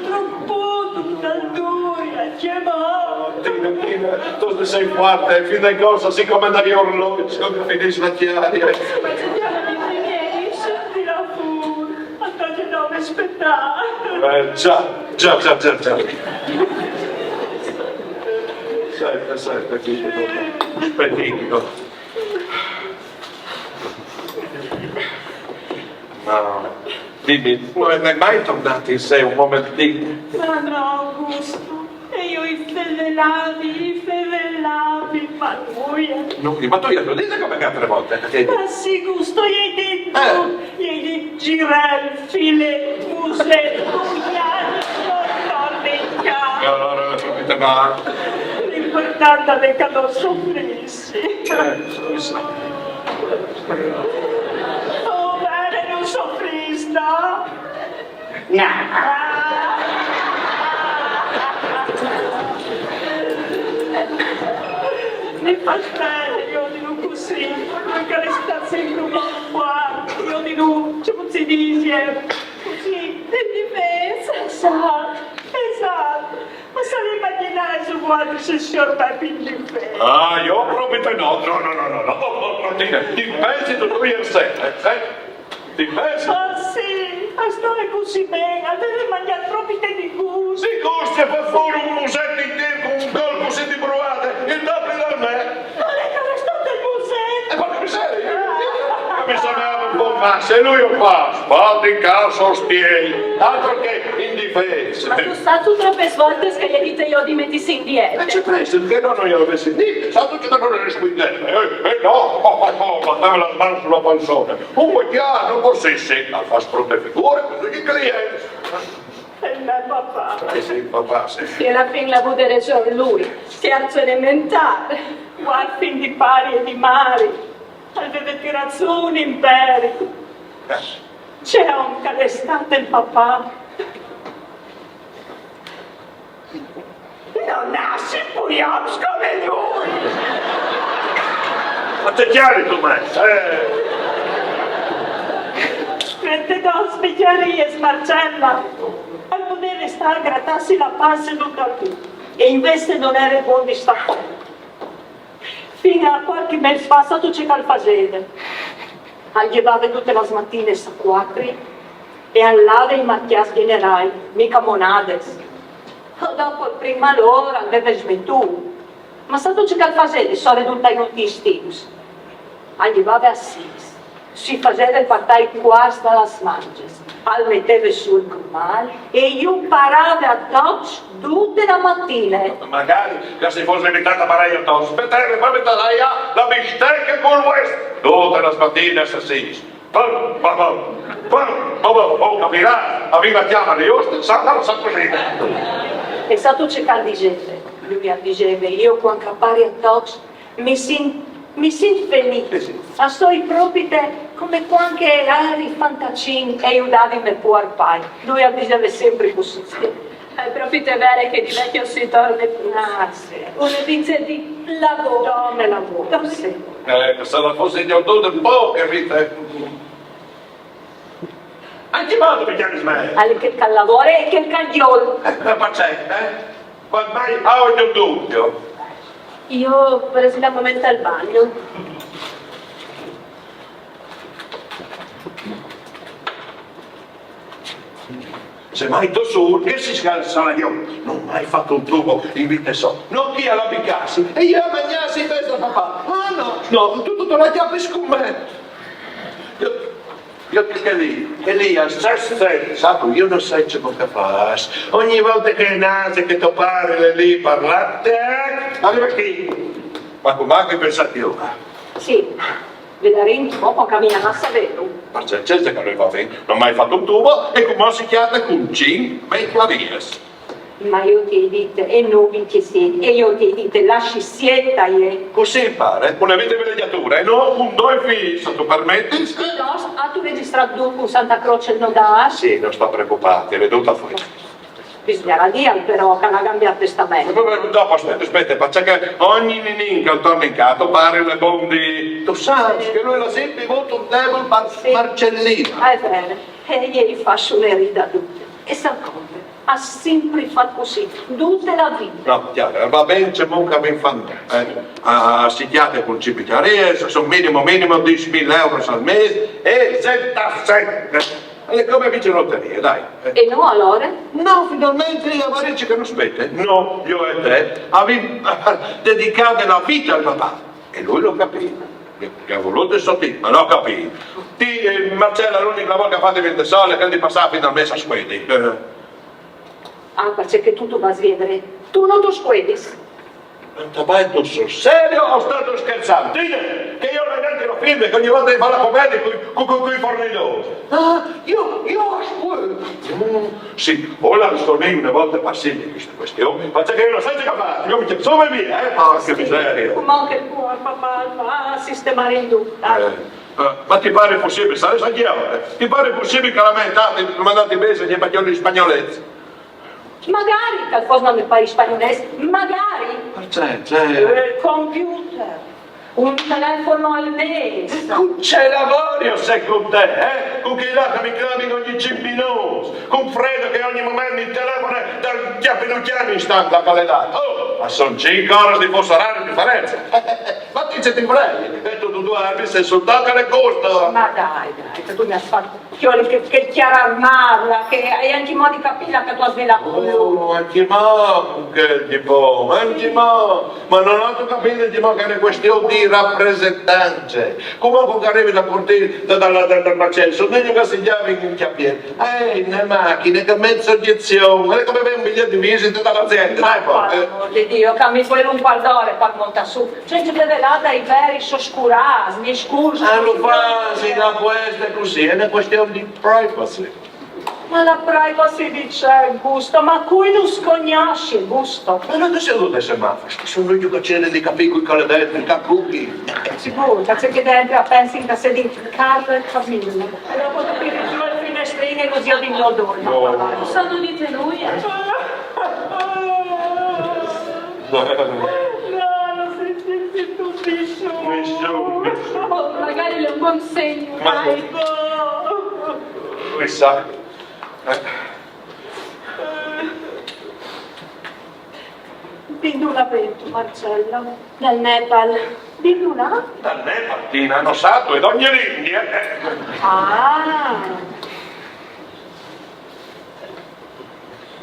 Troppo dal duri al timon. Tine, Tine, tu sês fuarte, fin dai conts, sicome dai orlogi, no mi finìs la cjarie. Ma ce diavolo di finire? Senti la fur. Andate da un spettacolo. Eh, già, già, già, già, già. Senti, senti, qui. Aspetta, dico. No, dimmi, non è mai tornato in sé un momentino? Ma no, Augusto, e io i fevelavi, i fevelavi, ma lui... Lui, ma tu glielo dici come che altre volte? Che... Ma sì, Gusto, gli hai detto, eh. Gli hai detto, girelfi, le muse, pugnali, non torni in casa. E allora, capite male. L'importante è che non soffrissi. Eh, scusa. Oh, bene, non soffrista. No. Mi fa bene, io di lui così, perché resta sempre un po' qua, io di lui, come si dice, così, in difesa. Esatto, esatto. Ma se l'imaginasse vualtri se siôr Bepi in difesa? Ah, jo propit no, no, no, no, no, no, no, no, no, ti, ti pensi tu, tu ier sere, eh? Ti pensi? Oh sì, al stave cussì ben, al veve mangjât propit di gust. Di gust, e par fûr un muset intier cun un col cussì di bruade, il dopli dal me. Ma l'è che al è stât il muset. E porca miseria, mi someave un po' Ah, se lui o fa, sbatti in casa, ostiei, altro che indifeso. Ma tu sâstu tropis voltis che i ai dit jo di metisi in diete? E ce pensi che no, no i ai dit, sâstu che no i ai rispundût? Eh, eh, no, oh, oh, oh, ma dame la man su la pansona. Un po' chiaro, no può sì, sì, al fa brutte figure con tutti i clienti. E il me papà. Eh sì, papà, sì. Sì, alla fin l'à vût reson lui, tierzo elementâr. Uarfin di pari e di mari. Al veve tirât sù un imperi. Ce om che al è stât il papà. No nassin plui oms come lui. Ma ce cjaristu, ma, eh. Ventidôs bicjariis, Marcella. Al voleve stâ a gratâsi la panze dut il dì. E invezit nol jere bon di stâ. Fin a cualchi mês fa, sâstu ce che al faseve? Al jevave dutes las matinis a cuatri e al lave i marcjâts gjenerâi, mica Monades. Dopo il prin malôr al veve smetût. Ma sâstu ce che al faseve, sore dut tai ultims timps? Al jevave a sîs, si faseve puartâ i cuarts da las mangjis, al meteve sù il grumâl e ju parave a tocs dute la matine. Magari che si fos limitât a parâi a tocs, meteve, par metâ là la bisteche cul vuest, dute las matinis a sîs. Pam, pam, pam, pam, pam, pam, oh, capirâs, a vin la cjamare juste, sa, sa, sa cusì. E sâstu ce che al diseve? Lui al diseve: jo cuant che o pari a tocs mi sint, mi sint feliç. Sì, sì. O soi propit come cuant che o jeri fantaçin e o judavi me puar pai. Lui al diseve simpri cussì. Al è propit vêr che di vecjo si torne pus. Ah, sì. Une vite di lavôr. Dome lavôr, sì. Eh, se la fos dut un pôc, capît? Ancjemò tu mi cjamis me? Al è chel che al lavore e chel che al gjol. Eh, ma parcè, eh? Cuant mai aio un dubio? Jo, par esempli, al moment al bagno. Se mai tu sûr che si scalza la io, no ai mai fat un tubo in vite sô. No chi a la picassi e jo a magnâsi in mez a papà. Ah no, no, tu, tu, tu la cjapis cun me. Jo, jo che, che lì, che lì al sta, sâstu, jo no sai ce che o fâs. Ogni volte che e nase che to pari al è lì par lâ, tac, al rive chi. Ma cumò che pensâ jo? Sì. Vedarìn, dopo caminarà, savêlu. Parcè, ce, ce che no va ben, no ai mai fat un tubo e cumò si cjate cun cinc becjariis. Ma jo ti ai dit, e no vincj e siet, e jo ti ai dit, lassi siet, eh. Cussì impare, une vite di velegjadure, e no cun doi fîs, se tu permetis. Piutost, âstu regjistrât dut cun Santa Croce, no dâs? Sì, no sta preocupâti, al è dut a fueis. Bisugnarà dîal però che al à cambiât testament. Ma, ma, dopo, spiete, spiete, parcè che ogni ninin che al torne in cjase, to pari al è bon di... Tu sâs che lui al à simpri vût un debul par Marcellina. Al è vêr. E jo i fâs une ride a ducj. E sâstu, al à simpri fat cussì, dute la vite. No, cjale, al va ben cemût che al ven fat, eh. Ah, si cjate cun cinc becjariis, a son minimo, minimo dîs mil euros al mês, e sessantasette. Al è come vincî in loterie, dai. E no, alore? No, finalmentri, e varès ce che nus spiete. No, jo e te, o vin dedicât la vite al papà. E lui lu à capît. Che, che al à volût il so timp, ma lu à capît. Ti, eh, Marcella, l'unic lavôr che o ai fat in vite sô al è chel di passâ a fin dal mês a scuedi. Eh. Ah, parcè che tu, tu vâs viodê. Tu no tu scuedis. Ma tu sês sul serio o stâstu scherçant? Dime, che jo no ai nancje la firme, che ogni volte o fâs la comedie cui, cui, cui, cui fornidôrs. Ah, jo, jo scuedi. Mm, sì, o la risponìn une volte par simpri cheste cuestion, parcè che jo no sai ce che o fâs, jo mi cjapin sù e vie, eh, porca miseria. Cumò che il puar papà al va a sistemâ in dut, dai. Eh, eh, ma ti pâr pussibil, sarès ancje jo, eh? Ti pâr pussibil che la mê etât, i mandâts in mieç, i è un pôc di spagnolets? Magari che al fos dal paîs spagnolês, magari. Parcè, ce? Il computer, un telefono al mês. Cun ce lavori jo se cun te, eh? Cun chei là che mi clamin ogni cinc minûts, cun Fredo che ogni moment mi telefone dal cjapinucjan in stanza che al è dât. Oh, ma a son cinc oras di fûs oraris di diference. Ma ti ce ti frei? E tu, tu, tu, eh, mi soi sul toc al è custo. Ma dai, dai, che tu mi âs fat Che, che, che chiararmàla, che ai ancjemò di capì là che tu âs di lâ cun lui. Oh, ancjemò cun chel, tipo, ancjemò. Ma no âstu capît, tipo, che e je une cuestion di rapresentance. Cumò cuant che a rivin a purtî da, da, da, dal macel, sù, dîs che si gjavin in cjapiel. Eh, une machine che e met sogjezion, al è come vê un biliet di visite da l'aziende, dai, po, eh. Par amôr di Diu, che mi vûl un cuart d'ore par montâ sù. Cence fevelâ dai veri, sô scurâts, mi scuse. Ah, lu fâs, sì, no, cueste cussì, e je une cuestion di privacy. Ma la privacy di ce, Gusto? Ma cui nus cognossin, Gusto? Ma no tu sês dute semafors, a son ducj che a cirin di capî cui che al è dentri, che a cuchin. Sigûr, che ce che a pensin che a sedin Carlo e Camillo. E dopo tu tiris zù il finestrin e nus viodin nô doi. No. No soi dite nuie. No, no si sintìn nissûn. Nissûn, nissûn. Oh, magari al è un bon segn. Ma dai. Chissà. Eh. Di dulà vêntu, Marcella? Dal Nepal. Di dulà? Dal Nepal, Tina, no sâstu, e dongje l'Indie, eh. Ah.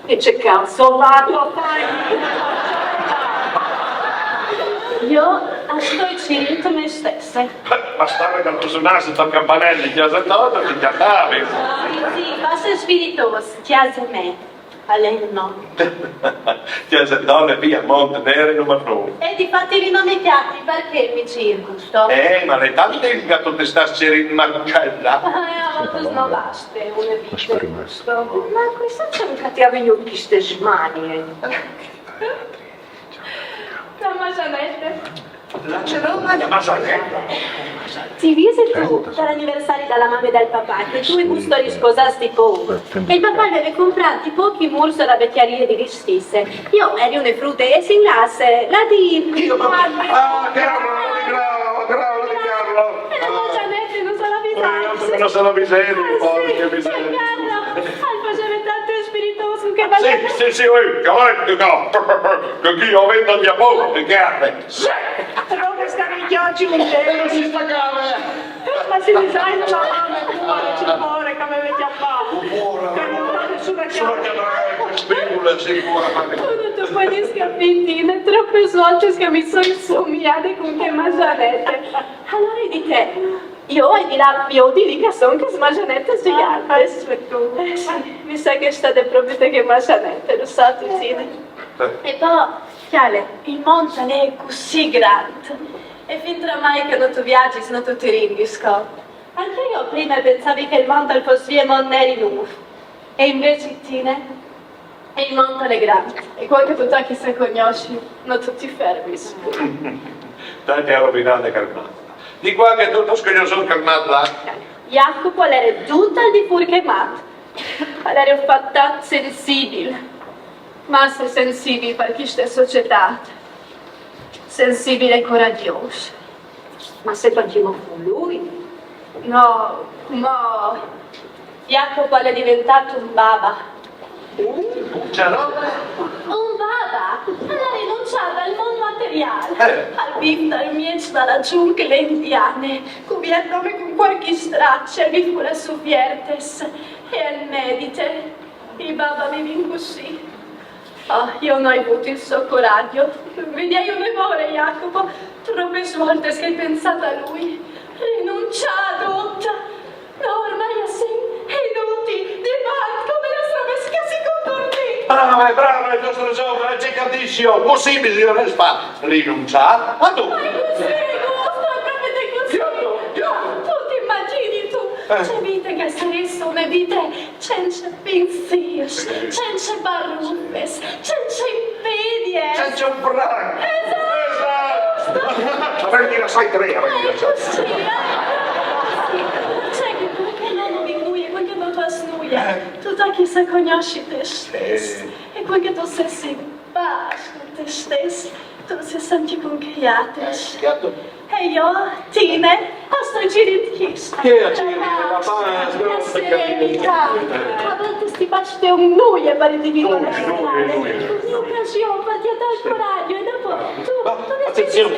E ce cazzo vâstu a fâ? Jo a stoi cirint me stesse. Ma stâ a businâsi tal campanel di cjase tô, ti cjatavis. Sì, sì, fâs il spiritôs, cjase mê. Al è il mont. Cjase tô al è vie Mont Neri numar nûf. E difat li no mi cjati, parcè mi circus? Eh, ma al è tant che tu ti stâs cirint Marcella. Eh, a voltis no baste une vite. Ma cui sa ce che ti à vignût cheste smanie? La Masanete. La ce robe, la Masanete? Ti visitu tal aniversari da la mame e dal papà, che tu e Gusto a ris sposâts di pôc. E il papà al veve comprât di pôc i mûrs da la vecjarie di Listisse. Jo o jeri une frute e si inlasse, la di... Jo, ma... Ah, Carlo, la di Carlo, Carlo, la di Carlo. E la Masanete no se la viseve. Eh, no se la viseve, ah, porca miseria. Sì, Carlo, al faseve tant il spiritôs, che... Sì, sì, sì, eh, che volete, no? Che chi jo vendo il Giappone, che arde. Sì. Però che stava in chiocci un... E no si stacave. Ma sì, sai, la mame, cuore, ce cuore che mi veve cjapât. Cuore, che no, nissuna... Solo che avrà queste spigule, sì, cuore, ma... Tu no tu puedis capî, Tine, tropis voltis che mi soi insomiade cun chê Masanete. Alore o ai dit, jo o ai di lâ a viodi li che a son chês Masanetis gjigantis. Ah, sì, tu. Eh, sì, mi sa che e je stade propit chê Masanete, lu sâstu, Tine. Eh. E po, cjale, il mont al è cussì grant. E fintremai che no tu viagjis, no tu ti rindis cont. Ancje jo prime o pensavi che il mont al fos vie Mont Neri nûf. E invezit, Tine, il mont al è grant. E cuant che tu tachis a cognossi, no tu ti fermis. Dai, ti âs rovinade chel mat. Di cuant che tu, tu âs cognossût chel mat là? Jacopo al jere dut al di fûr che mat. Al jere un fatat sensibil. Masse sensibil par cheste societât. Sensibil e coragjôs. Ma sêstu ancjemò cun lui? No, cumò Jacopo al è deventât un baba. Un ce robe? Un baba! Al à rinunciât al mont materiâl, eh, al vîf dal mieç da la zungle indiane, cuviert dome cun cualchi straç, al vîf cu las uviertes e al medite. I baba a vivin cussì. Oh, jo no ai vût il so coragjo. Al veve une vore, Jacopo. Tropis voltis che o ai pensât a lui. Rinunciâ a dut. No, ormai o sin inutil, di bant, come las robis che si comportin. Brave, brave, tu âs reson, eh, ce che o dîs jo, cussì bisugnarès fâ, rinunciâ a dut. Ma cussì, Gusto, propit cussì. Jo no, jo no. Tu ti imagjinistu, eh, ce vite che e sarès, une vite cence pensîrs, cence barufis, cence invidiis. Cence un franc. Esat. Esat. Avêndu di lassâ i trê, avêndu di lassâ. Eh, cussì, eh. Cioè che tu, che no, no vin nuie, cuant che no tu âs nuie. Eh. Tu tachis a cognossi te stes. Eh. E cuant che tu sês in pâs cun te stes, tu sês ancje cun chei altris. Eh, certo. E jo, Tine, o stoi cirint cheste. Chê, cirint la pâs, la serenitât. A voltis ti baste un nuie par individi la strade. Une ocasion par cjatâ il coragjo e dopo tu... Ma, tu atenzion.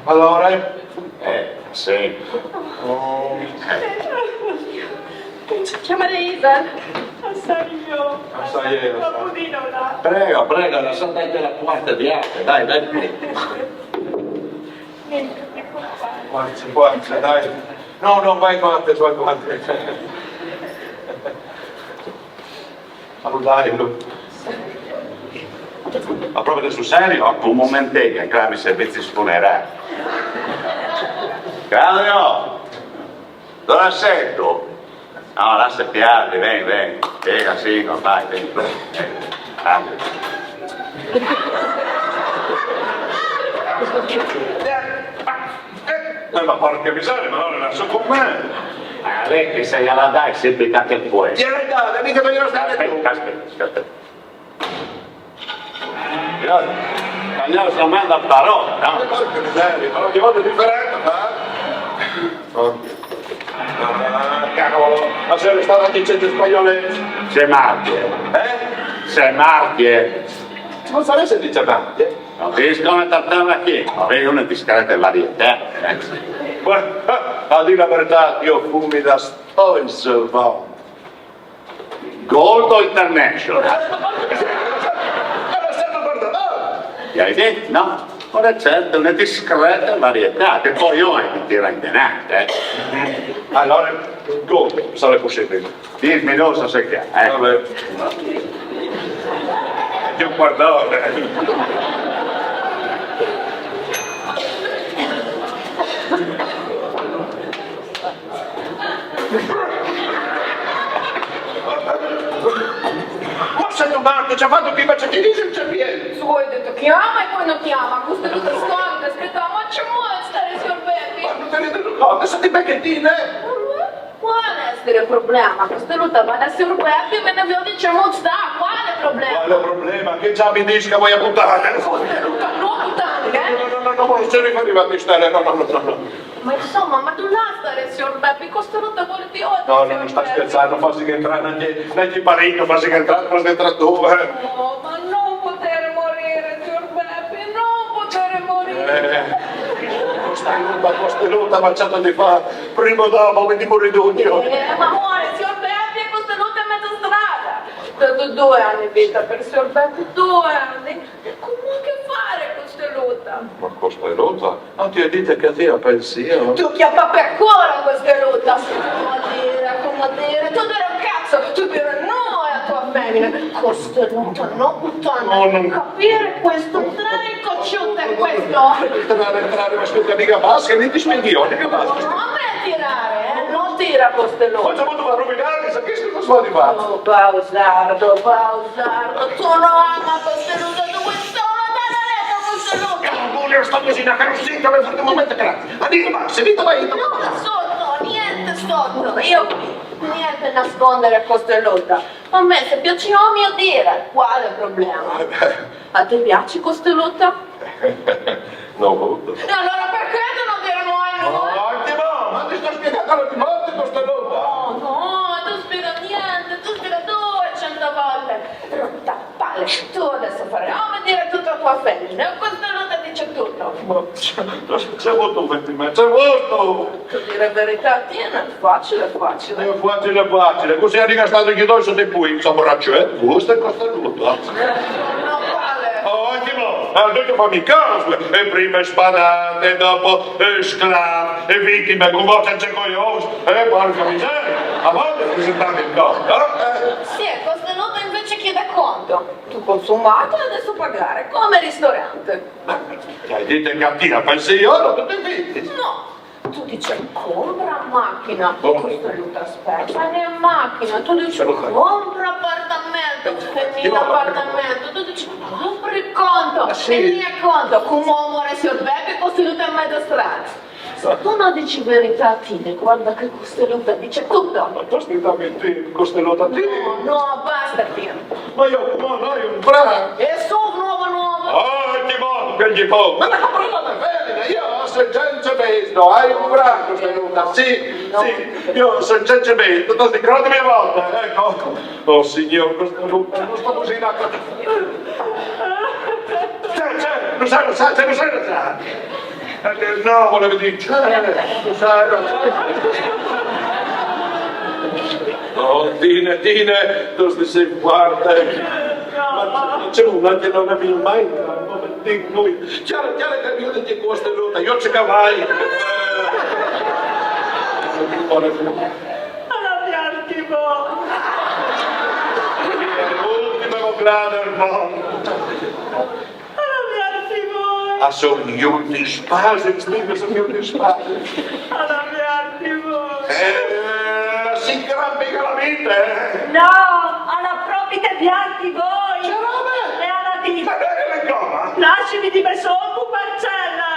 Alore, eh, Sì. Chiamare Isa. Assaio. Assaio, assaio. Prego, prego, lasciate la porta di arte, dai, dai. Guarda, guarda, dai. No, no, vai avanti, vai avanti. Salutare. Ma proprio sul serio? Un momentin che clami i servizi funerari. Claudio! Dove sei tu? No, lascia piardi, vien, vien. Spiega, sì, no, dai, vien. Eh, ma porca miseria, ma allora la so con me. Ma lei che sei alla dai, sempre tanto il puoi. Tiene dai, mica voglio stare. Aspetta, aspetta, aspetta. Io non ne ho mai da parola, no? Porca miseria, ma ogni volta è differente, ma... Ah, cavolo, ma sei restato anche in centro spagnolo? C'è marchie. Eh? C'è marchie. Non saresti di Cervantes? No, riesco a trattare qui, ma vedi una discreta varietà. Guarda, a dire la verità, io fumi da Stoiselbaum. Gold o International? Era stato perdonato. Gli hai detto, no? Ora certo, una discreta varietà, che poi io hai di tirare in denaro, eh. Allora, Gold, sarà possibile. Dimmi, non so se che, eh. Vabbè. Io guardavo, eh. Ma sei un matto, ci ha fatto che i baciatini sul cervello! Tu hai detto chiama e poi non chiama, questa è tutta storica, aspetta, ma c'è molto stare signor Bepi! Ma non te ne rendi conto, stai becchettine! Quale è il problema? Questa è tutta, ma da signor Bepi me ne vedi c'è molto sta, quale problema? Quale problema? Che già mi dici che vuoi a puttane! Questa è tutta, non puttane, eh? No, no, no, no, non ci arriva a stare, no, no, no, no. Ma insomma, ma tu lascia stare, signor Bepi, questa è tutta vuole di oggi. No, no, non sta scherzando, fasi entrare neanche, neanche i parenti, fasi entrare, fasi entrare tu, eh. No, ma non poter morire, signor Bepi, non poter morire. Eh, Costelluta, Costelluta, ma c'è da fare, prima o dopo, mi dimori d'ugno. Eh, ma muore, signor Bepi, e Costelluta in mezza strada. Dato due anni di vita per signor Bepi, due anni. E come che fare, Costelluta? Ma Costelluta? Ah, ti ho detto che ti pensi io? Tu chiappa per cuore, Costelluta! Come dire, come dire, tu dire un cazzo, tu dire no alla tua femmina. Costelluta, no puttana, no, non capire questo, dai, cocciuta è questo. Entrare, entrare, ma aspetta, mica basta, che mi ti spieghi io, mica basta. No, non me tirare, eh, non tira, Costelluta. Cosa vuoi fare, rovinare? Sa che cosa vuoi fare? Oh, Bausardo, Bausardo, tu no ama Costelluta, tu vuoi solo dare retta a Costelluta. Cavolo, sta così, una carrozzina, mi fate un momento, grazie. Ma dite, ma se dite, ma io... No, sotto, niente sotto, io niente nascondere a Costelluta. A me se piace io mio dire, quale problema? Eh, beh. A te piace Costelluta? No, brutto. E allora perché tu non dire no al no? Oh, ottimo, ma ti sto spiegando ogni volta Costelluta. No, no, tu spiega niente, tu spiega duecento volte. Rotta palle, tu adesso fare, oh, mi dire tutto a tua femmina, Costelluta dice tutto. Ma c'è, c'è molto per me, c'è molto. Tu dire verità, tiene, facile, facile. È facile, facile. Così è rigastato chi doi sotto i pui, insomma, ragione, eh? Questo è Costelluta. No, vale. Oh, ottimo. Ha detto fammi caso. E prima spadate, dopo eh, sclaf, e vittime, con voce c'è coglions. Eh, porca miseria. A volte presentare il conto, eh? Sì, Costelluta invece chiede conto. Tu consumato e adesso pagare, come ristorante. Ma hai detto che a te pensi io, non ti fitti. No. Tu dici compra macchina, Costelluta aspetta, né macchina, tu dici compra appartamento, e mio appartamento, tu dici compri conto, e mio conto, come amore signor Bepi Costelluta in mezza strada. Se tu non dici verità, Tine, guarda che Costelluta dice tutto. Ma tu stai da me, Costelluta, Tine. No, no, basta, Tine. Ma io, ma noi un brano. E su, nuovo, nuovo. Oh, che bon, che gli bon. Ma la comprata la femmina, io ho sentenza meglio, hai un brano, Costelluta, sì, sì, io ho sentenza meglio, tu ti credi mia volta, ecco. Oh, signor Costelluta, non sto così in acqua. C'è, c'è, non sa, non sa, c'è, non sa, non sa. No, volevo dire, cioè, sai, no. Oh, Tine, Tine, tu stai forte. Ma c'è una che non abbiamo mai. Chiara, Chiara, che io ti costa l'ora, io ci cavai. Alla pianti, mo. L'ultimo grado al mondo. Alla pianti, mo. Ah, sono gli ultimi spasi, sono gli ultimi spasi. Alla pianti, mo. Eh, si crampi la vita, eh. No, alla propite pianti voi. Che roba? E alla di... Ma dai, che coma? Lasciami di me solo, Marcella.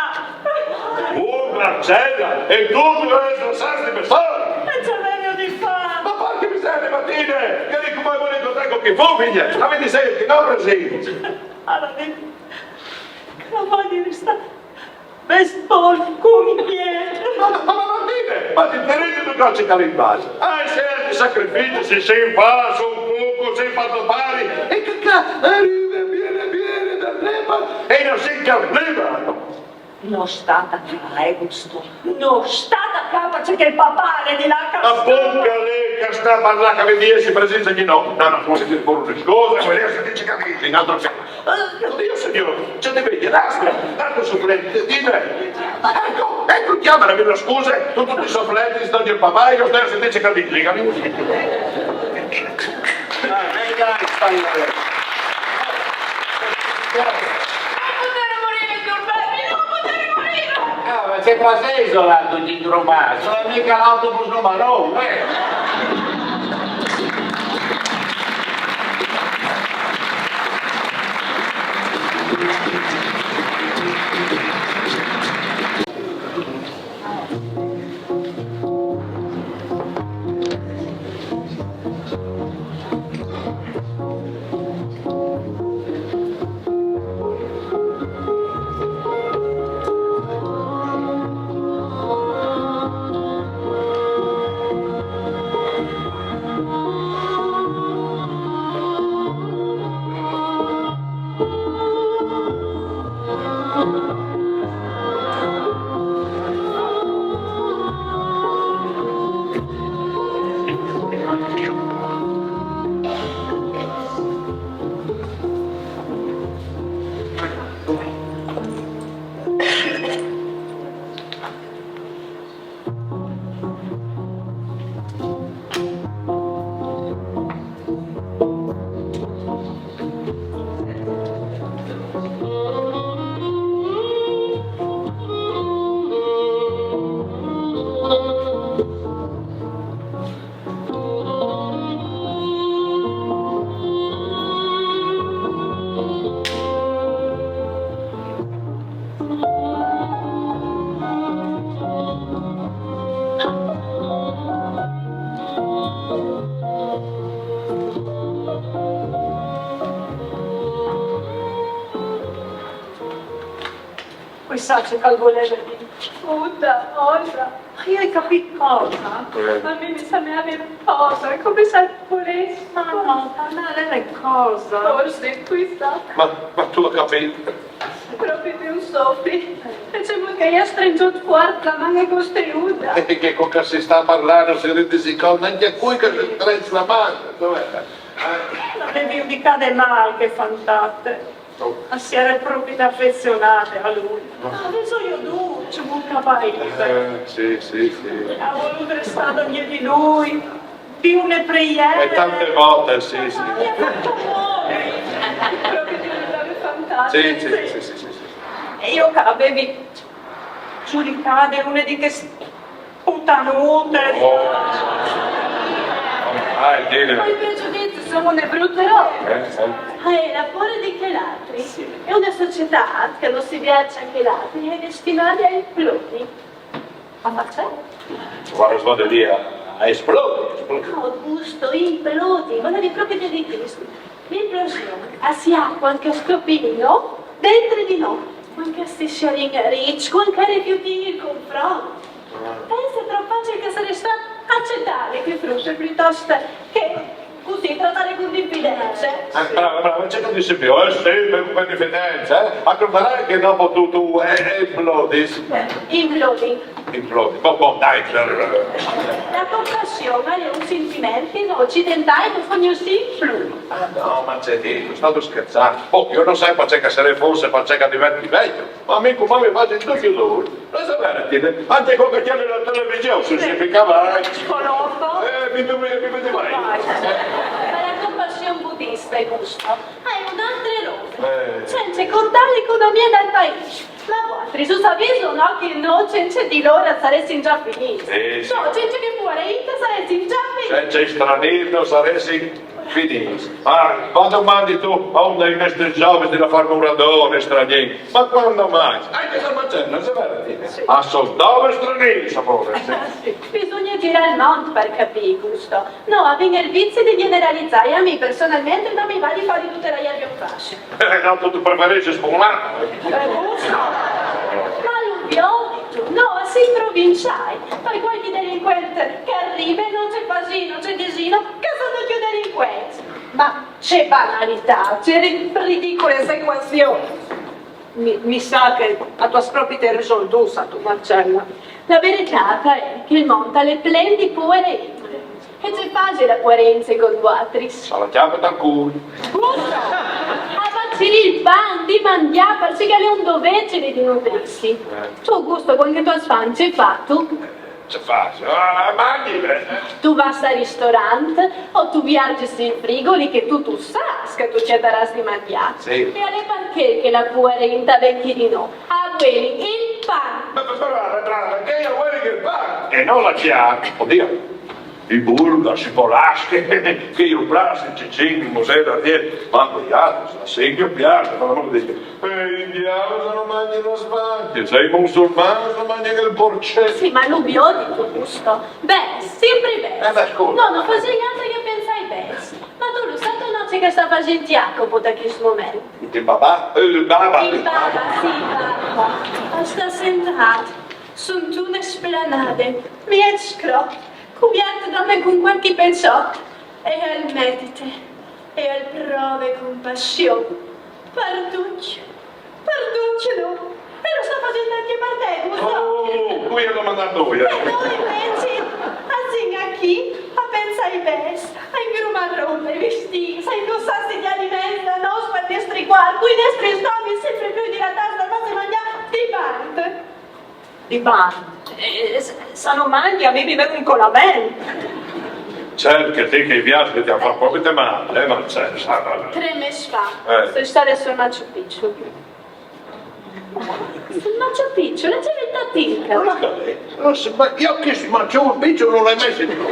Uh, Marcella, e tu ti vuoi sposarti per solo? E c'è meglio di fare. Ma porca miseria, Martine, che dico, ma vuoi incontrare con chi fu, figlia? Ma mi dicevi che non presenti. Alla di... Che non voglio restare. Me sporco i piedi. Ma, ma, ma, ma dime, ma ti tenete due calci che in base? Ah, se di sacrifici si, si fa, su un poco, si fa pari. E che ca-, arriva, viene, viene dal Nepal e non si calma. Non state a fare gusto. Non state a capace che il papà è di là. A bocca lei che sta a parlare che vedi si presenta di no. No, no, come si pure una scusa, vuol dire se ti ci capisci, un altro. Dio signore, ce ti vedi, l'astro, tanto supplente, dime. Ecco, ecco, chiamami la scusa, tu tutti i sopplenti, sto di papà, io stesso ti ci capisci, capito? Dai, dai, dai, dai. Non poter morire, signor Pepe, non poter morire! Ah, ma c'è qua sei isolato, Gigi Romano? Sono mica l'autobus numero uno, eh! Chissà ce che al voleva dire. Puta, cosa? Ma io ho capito cosa? Eh. A mi mi sembrava cosa, come se volesse. Ma no, ma non è cosa. Forse questa. Ma, ma tu hai capito? Proprio di un soffi. E c'è che gli ha stringiuto forte la mano costeluta. E che con che si sta parlando, si rende si conta, anche a cui che si stringe la mano. Dov'è? Eh? L'avevi indicate male che fantate. Oh. Ma si era proprio affezionata a lui. No. Ah, adesso io tu ci vuole capire. Eh, sì, sì, sì. Ha voluto restare ogni di lui, più ne preghiere. E tante volte, sì, sì. Ma mi ha fatto muovere. Proprio di un'idea fantastica. Sì, sì, sì, sì, sì, sì. E io che l'avevi giudicata una di queste putanute. Oh. Ah, è vero. Poi i pregiudizi sono una brutta roba. Eh, eh. Eh, la paura di che l'altri. Sì. È una società che non si piace a che l'altri è destinata ai ploti. A far c'è? Guarda, sbaglio lì, a, a esplodere, esplodere. No, Augusto, implodi, volevi proprio dire questo. L'implosione si ha quando scoppiamo dentro di noi, quando si sciarina riccio, quando rifiuti il confronto. Pensa troppo facile che sarebbe stato accettare che frutte piuttosto che Così, trattare con diffidenza. Eh, brava, brava, cerca di sempre. Eh sì, per, per diffidenza, eh. Ma tu vedrai che dopo tu, tu eh, implodis. Implodi. Implodi. Bon, bon, dai. Per... La compassione è un sentimento che noi occidentali non conosciamo più. Ah, no, ma c'è di, sto scherzando. Oh, io non so, ma c'è che sarei forse, ma c'è che diventi vecchio. Ma mica, ma mi faccio tutto chiuso. Lo sapete, anche con che c'è la televisione, si significava anche. Colombo. Eh, mi, mi, mi, mi, mi, Ma la compassione buddista è giusta. È un'altra roba. Senza contare l'economia del paese. Ma voaltris, o sapêso, no, che noi senza di loro saressimo già finiti. Sì, sì. No, senza che fuera ita saressimo già finiti. Senza i stranieri non saressimo finiti. Ah, ma domandi tu a uno dei nostri giovani di fare un radone straniero. Ma quando mai? Anche se non c'è, non si vede. A soldare stranieri, sapore. Bisogna girare il mondo per capire, giusto? No, avem il vizio di generalizzare e a me personalmente non mi va di fare tutta la iabia in faccia. Eh, no, tu preferisci sfumare. Eh, giusto? Ma lo viodi tu? No, si provinciali. Per qualche delinquente che arriva e non c'è fasino, c'è disino, che sono più delinquenti. Ma c'è banalità, c'è ri- ridicole esecuzioni. Mi, mi sa che tu âs propit resù, tu, sa tu, Marcella. La verità è che il mondo è plen di puere int. E ce fasi la coerenza con voaltris? Alla chiave da cui. Giusto! A fâ il pan di mangiare, perché è un dovere di nutrirsi. Tu, giusto, quando tu âs fam, ce fâstu? Ce fâs? Ah, mangi, eh. Tu vâs al ristorant o tu viargis il frigorifero che tu, tu sâs che tu cetarâs di mangiare. Sì. E al è parcè che la puere int a vegni di noi a vueli il pan. Ma però, brava, che io vuoi che va? E non la chiave. Oddio. I burgers, i polacchi, che io plastic, cecini, musei da dietro, ma quei altri, la segno piano, per l'amor di Dio. Eh, indiano se non mangiano spaghi, sei musulmano se non mangiano il porcetto. Sì, ma lu viodi tu, giusto? Beh, sempre beh. Eh, ma scusa. No, non fasevi altro che pensare beh. Ma tu lo sai, tu non sai che sta facendo Jacopo da questo momento. Il babà? Eh, il babà. Il baba, sì, il baba. Sta sentât su une splanade, miez scrot, cubierto da me con qualche pezot, e al medite, e al prove compassion. Per ducj, per ducj, no. E lo sta facendo anche per te, giusto? Oh, lui ha domandato lui. E noi invece, a zin a chi, a pensare bes, a ingrumar robe, vestîts, a indossarsi gli aliments da nos per nestri cuarps, coi nestris stomis sempre più dilatâts dal nostri mangiâ di bant. Di bant. Eh, s- se no mangi, a mi mi ven un colament. Certo che ti che i viaggi ti fa proprio male, eh, Marcella. Tre mesi fa, Eh. sono stata sul Machu Picchu. Sul Machu Picchu, la gente tinca. Ma, non si- ma io che Machu Picchu non l'hai mai sentito.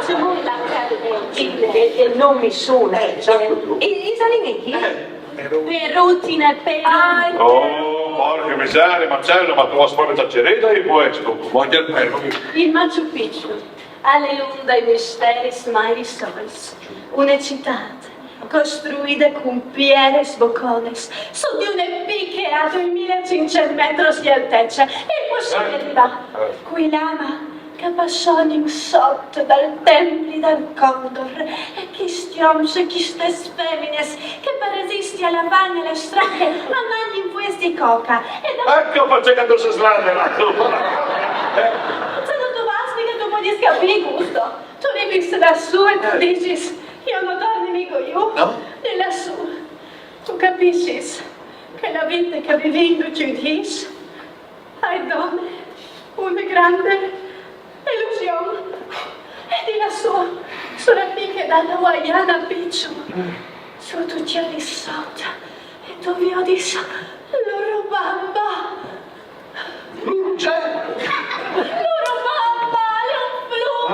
Ci vuole la carne e, e, e non mi suona. Eh, certo. E, e sai che chi? Eh, ero- Perutine, perutine. Oh, porca miseria, Marcella, ma tu hai proprio taccereta in questo. Voglio il perro. Il Machu Picchu al è un dai misteris mai risolts. Une citât costruide cun pieris boconis, su di une piche a doi mil e cinccent metris di altece, e po si riva. Cui lama che a passonin sot dal templi dal Condor, e chisti oms e chistis feminis che par resisti a la fam e la strache a magnìn fueis di coca, e da... Ecco perché tu sei slande, là, tu. Se no tu vâs, che tu puedis capî, giusto? Tu rivis lassù e tu disis: «Io no torni migo jù.» No? E lassù tu capissis che la vite che a vivìn ducj i dîs e je dome une grande ilusion. E di lassù, su la piche da la Uagliana Picchu, su tu cjadis sot e tu viodis l'Urubamba. L'Urubamba. L'Urubamba, l'è un flum,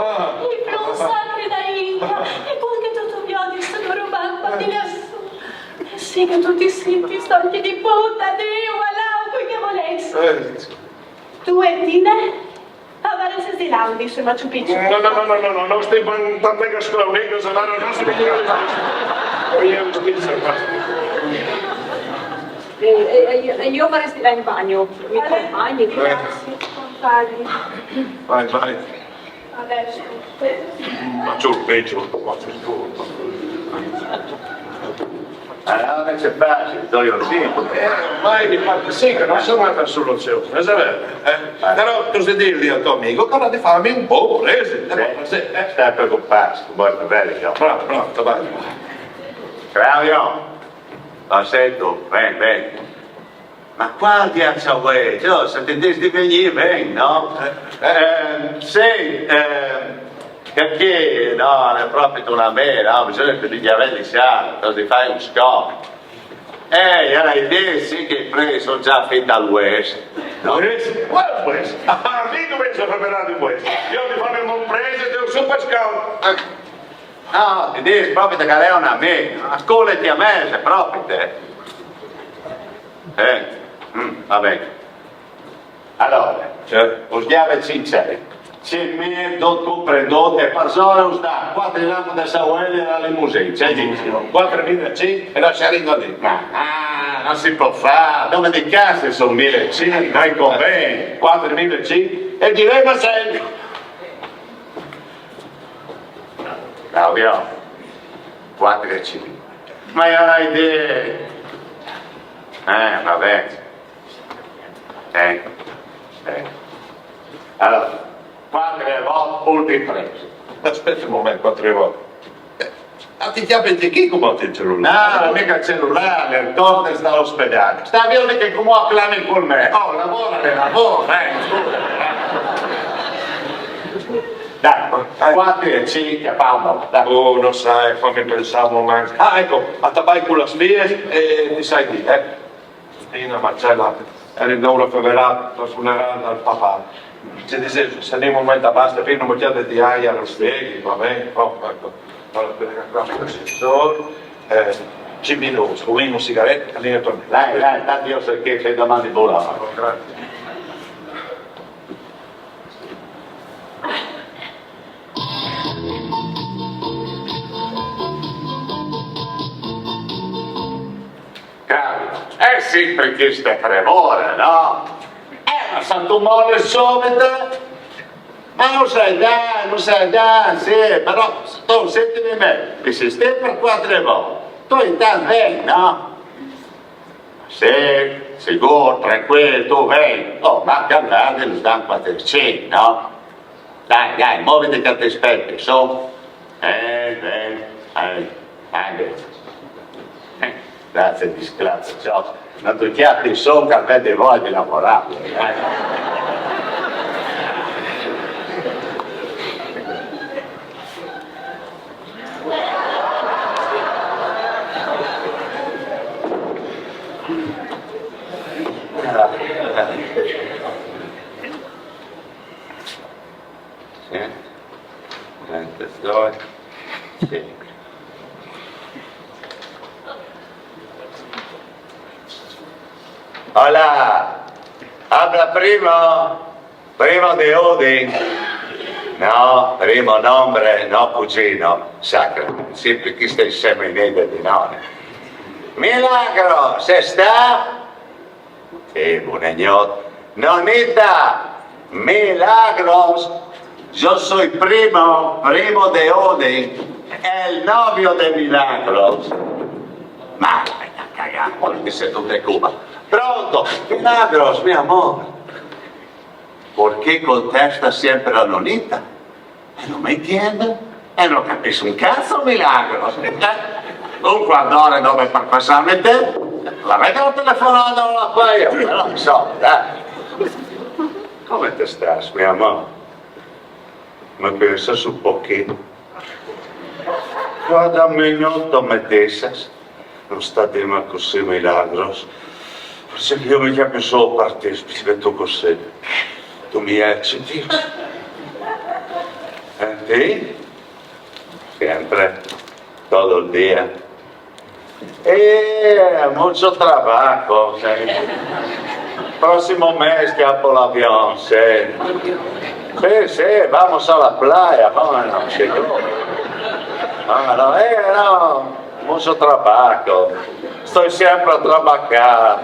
il flum sacri da Inca. E cuant che tu, tu viodis l'Urubamba di lassù, e sì che tu ti sintis ancje di puta, Diu, Alau, cui che volês. Eh, Tu e Tine, a varês di laudi sul Machu Picchu. no, no, no, no, no, no, no, stai ban-, tante che sclauniche, se no, no, non si vede. Io mi scherzo, ma... Eh, eh, eh, io, io faresti là in bagno, mi compagni? Grazie, compagni. Vai, vai. Adesso. Ma Sul peggio, ma sul colpo. Allora che pace, sto io sì. Eh, ormai mi pare sì che non sia un'altra soluzione, è vero? Eh? Però cosa dirgli al tuo amico? Parla di farmi un po' presente, eh? Sì. Stai preoccupare, sto molto bene io. Bravo, bravo, bravo. Claudio, lo sento, ven, ven. Ma qua piazza uè, oh, se ti dici di venire, ven, no? Eh, sì, eh, perché no, è proprio una mela, no? Bisogna che ti chiavelli sano, ti fai un scopo. Eh, era idea sì che preso già fin dal West. No? West? Qual West? Ah, mi come sono preparato il West? Io ti faremo un presente, un super scout. No, ti dici proprio che è una mela, ma scolati a me, se proprio te. Eh, mm, va bene. Allora, eh, us diamo sinceri. Cent mila, dot comprendot, e persone us dà quattro lampi de sauelle e la limousine. Cioè, dici, quattromila e cinque e lasciare in lì. Ma, ah, non si può fare. Dove di casa sono mille e cinque, noi conveni. Quattromila e cinque e direi ma sei. Claudio, quattro e cinque. Ma io non ho idea. Eh, va bene. Eh, eh. Allora, quattro e vot, ultimi tre. Aspetta un momento, quattro e vot. Eh, ma ti chiappi di chi come il cellulare? No, mica il cellulare, il conte sta all'ospedale. Sta via che come clami con me. Oh, lavora, lavora, eh, scusa. Dai, quattro e cinque, Paolo, dai. Oh, non sai, fammi pensare un momento. Ah, ecco, a tabai con la spia e ti sai chi, eh? Cristina, Marcella, eri in Laura Feverà, al funerale del papà. Ci dice, se ne momento basta, prima non mi chiede di aia, lo spieghi, va bene? Oh, ecco. Allora, per il programma del sensore, eh, ci minuti, fumino un sigaretto, e lì torni. Dai, dai, tanto io so che sei domani buono. Grazie. Claudio, è sempre questa premura, no? Eh, ma Santo Mole subito. Ma non sai dai, non sai dai, sì, però tu sentimi me, che si stai per quattro volte, tu intanto veni, no? Sì, sicuro, tranquillo, tu veni. Oh, ma che andate, non stanno quattro e cinque, no? Dai, dai, muoviti che ti aspetto, su. Eh, bene, eh, dai, bene. Eh, grazie, disgrazie, ciao. Non ti chiappi su che avete voglia di lavorare, eh. Sì. Niente, due. Sì. Hola, habla primo, primo de Udin. No, primo nombre, no cugino, sacro. Sempre chi sta insieme in di no. Milagro, se sta? Eh, buonanotte. Nonita, Milagros, yo soy primo, primo de Udin, el novio de Milagros. Ma vai a cagare, che sei tutta in Cuba. Pronto? Milagros, mi amor. Perché contesta sempre la nonita? E non mi entiende? E non capisco un cazzo, Milagros. Eh? Comunque, allora, dove per passarmi te? La vecchia telefonata non la fai io, però insomma, dai. Come te stas, mi amor? Ma pensa su un pochino. Guarda, minuto me desas. Non sta dirmi così, Milagros. Forse che io mi chiamo solo per te, scrive tu così. Tu mi ecciti. E te? Sempre. Todo el día. Eh, mucho trabajo, sí. Próximo mes que por avión, sí. Sí, sí, vamos a la playa, cómo no, chico. Ah, no, eh, no, mucho trabajo. Estoy siempre a trabajar.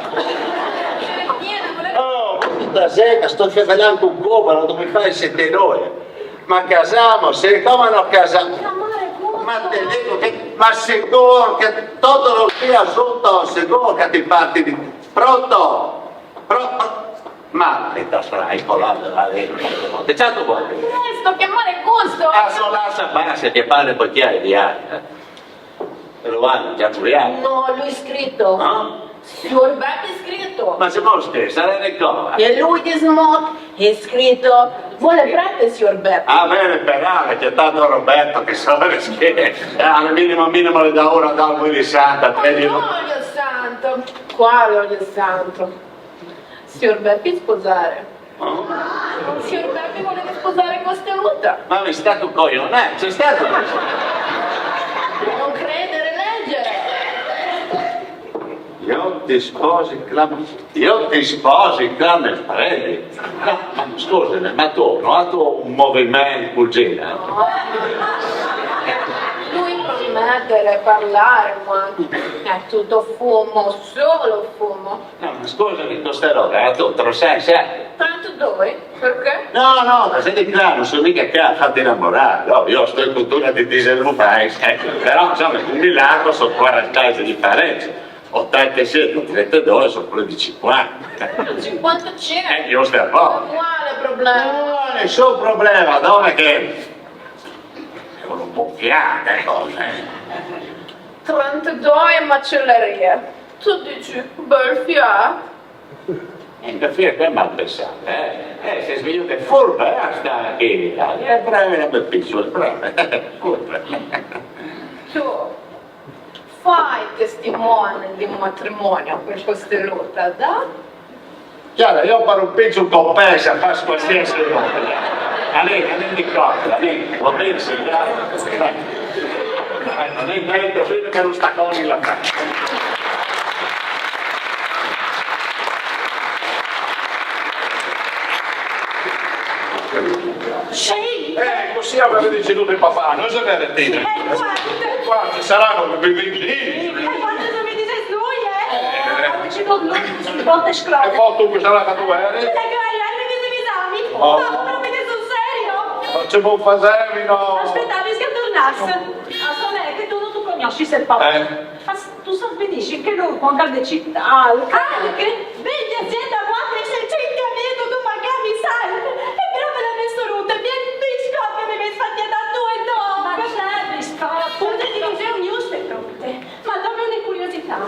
No, puta seca, sto fevelando un copano, non mi fai sentire noi. Ma casamo, sì, come no casamo? Ma te dico che, ma sicuro che tutto lo stia sotto, sicuro che ti parti di... Pronto? Pronto? Ma ti sta straicolando la lingua. Ti c'è tu vuoi? Presto, che male gusto! Ah, sono la sapassa che parla poi chiari di aria. Lo hanno già curiato. No, lui è scritto. Ah? Sior Beppe è scritto. Ma se non scherza, sarà del coro. E lui è smot, è scritto. Vuole prete, sior Beppe. Ah, bene, per là, che tanto Roberto, che so che... Ah, al minimo, minimo le dà ora dal Willy Santa, te dico. Olio santo. Quale olio santo? Sior Beppe sposare. Oh. Sior Beppe voleva sposare Costeluta. Ma mi sta tu coglionare, c'è stato? Non credere, leggere. Io ti sposi, Clam-, io ti sposi, Clamence Predi. No, ma scusami, ma tu non hai un movimento, cugina? Lui promettere, parlare, ma è tutto fumo, solo fumo. No, ma scusami, con sta roba, eh, tu te lo sai, sai? Tanto due? Perché? No, no, ma sei di là, non sono mica qua a farti innamorare, no, io sto in cultura di Dieselweiss, ecco, però insomma, un milagro sono quaranta anni di differenza, ottantasette, trentadue, sono quello di cinquanta. cinquantacinque. Eh, io sto un po'. Ma quale problema? No, nessun problema, dove che... È un po' fiate, ecco, eh. trentadue in macelleria. Tu dici, bel fiato. Eh, che fine che mal pensate, eh? Eh, si è svegliata furba, eh, sta qui, eh, brava la mia piccola, brava, furba. Tu fai testimone di un matrimonio per Costeluta, da? Chiara, io per un pizzo compensa, faccio qualsiasi cosa. Allez, allez di corsa, allez, va bene, sì, dai. Eh, non è niente, vedo che non sta con la faccia. Sì. Eh, così aveva deciso il papà, non è vero, Tina? Eh, guarda. Guarda, saranno venti. Eh, guarda, se mi dice lui, eh. Eh. Ci con lui, si botte scrolle. E poi tu cosa la tu eri? La guerra, mi dice, mi esami. Oh. Ma proprio sul serio. Ma ce vuoi fare, no? Aspettavi che tornasse. Ah, so che tu non tu conosci il papà. Eh. Ma s-, tu sai benissimo che lui, quando ha deciso, ah, che... Ah, che vedi, azienda quattro e sei cento mila, tu magari sai. E però me l'ha messo rotto, e via il biscotto che mi mi sfatti da tu e tu. Ma c'è il biscotto? Pure di così un giusto e pronte. Ma dammi una curiosità.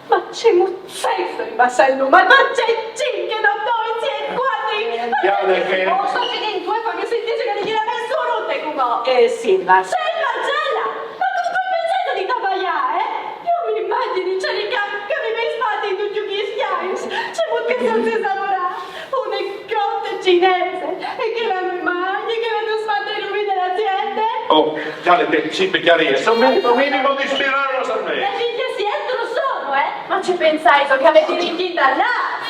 Ma c'è muzzesso in Marcello, ma c'è cinque, non dodici e quattro. Ma... Chiaro che... Oh, sto finendo, eh, fammi sentire che gli era messo rotto, come? Eh, sì, ma... Sì, Marcella! Ma tu come pensi di travagliare, eh? Io mi immagino i cani che mi mi sfatti in tutti gli schiavi. C'è molto che non si saprà. Una cotta cinese. E che la magna, che la non sfatti i nomi della gente. Oh, dai, te, sì, per chiarire, sono un minimo di ispirare la sorpresa. E finché si entra solo, eh? Ma ci pensai, so che avete ringhita là.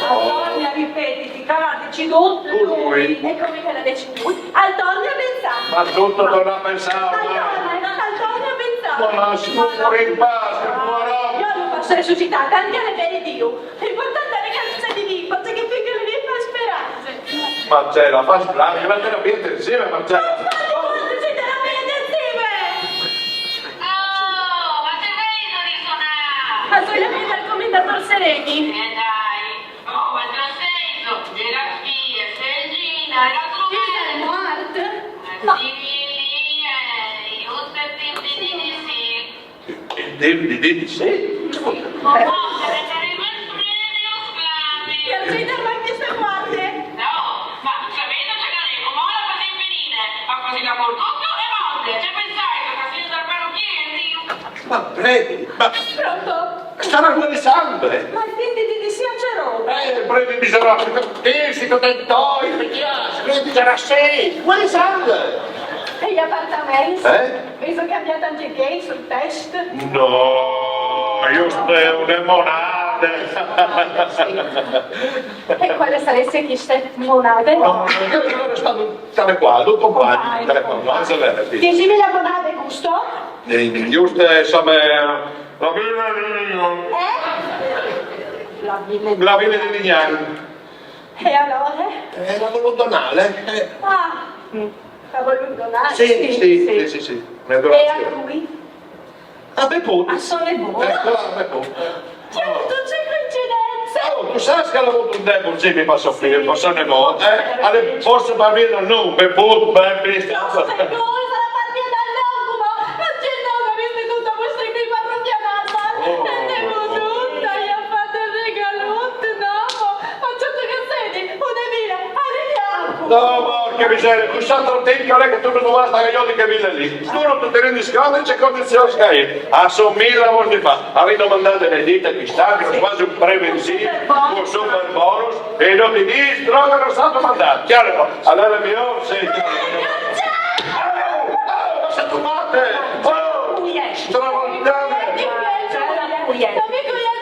Oh. Torni a ripetere, cara, dici tutto. Con lui. E come che la dici tu? Al torni a pensare. Ma tutto torna a pensare, ormai. Al torni, al torni a pensare. Ma lasci pure in pace, povero. Io lo posso resuscitare, tanti anni per Dio. L'importante è che non succede niente, perché finché lui mi fa speranze. Marcella, fa splavi, la terapia intensiva, Marcella. Ma sbaglio, quando c'è terapia intensiva? Oh, ma che vedo di suonare? Ma sono la figlia del commendator Sereni. Eh, dai. Oh, ma già sento, gerarchie, Sergina, e l'altro... Chi è morto? Ma sì, lì, eh, io sto tempo di sì. Il tempo di sì? Ma no, se ne sarebbe il prete o sclami. E il prete ormai mi sta guarde. No, ma sapete che la dico, ma ora così finite, ma così da portocchio e morte, ci pensai che così dal parrucchiere, Dio. Ma preti, ma... Pronto? Sarà quelle sangue! Ma il tempo di sì a Cerone. Eh, preti di sarà, sì, si contentò, mi piace, preti sarà sì, quelle sangue! E gli appartamenti? Eh? Vedo che abbiate anche gay sul test? No, io sto un monade. E quale sareste chi ste monade? No, io sono stato tale quale, un compagno, compagno, tale quale, compagno. Dici la monade, giusto? Eh, giusto, insomma, la villa di Lignan. Eh? La villa di Lignan. E allora? È la volontà, eh. Ah. Cavolo, Donati. Sì, sì, sì, sì, sì. E a cui? A Beput. A sole voi? Ecco, a Beput. Che dolce coincidenza! Oh, tu sai che ha avuto un debole, sì, mi posso offrire, posso ne mo, eh? Alle forse va via dal nome, Beput, Bepi. No, scusa, la parte dal nome, ma non c'è il nome, visto tutto questo qui, ma non chiamarla. Oh. E devo tutto, gli ha fatto il regalotto, no? Ma ciò che sedi, una villa, a Riviano. No, porca miseria, quest'altro tempo non è che tu mi domandi che io di che villa lì. Tu non ti rendi conto di che condizioni che hai. Assomiglia a voi di fa. Avete domandato le dita di Stato, quasi un preventivo, un super bonus, e non ti dici, droga, non sta domandare. Chiaro? Allora mio, sì. Oh, oh, ma sei tu matte? Oh, stravoltata!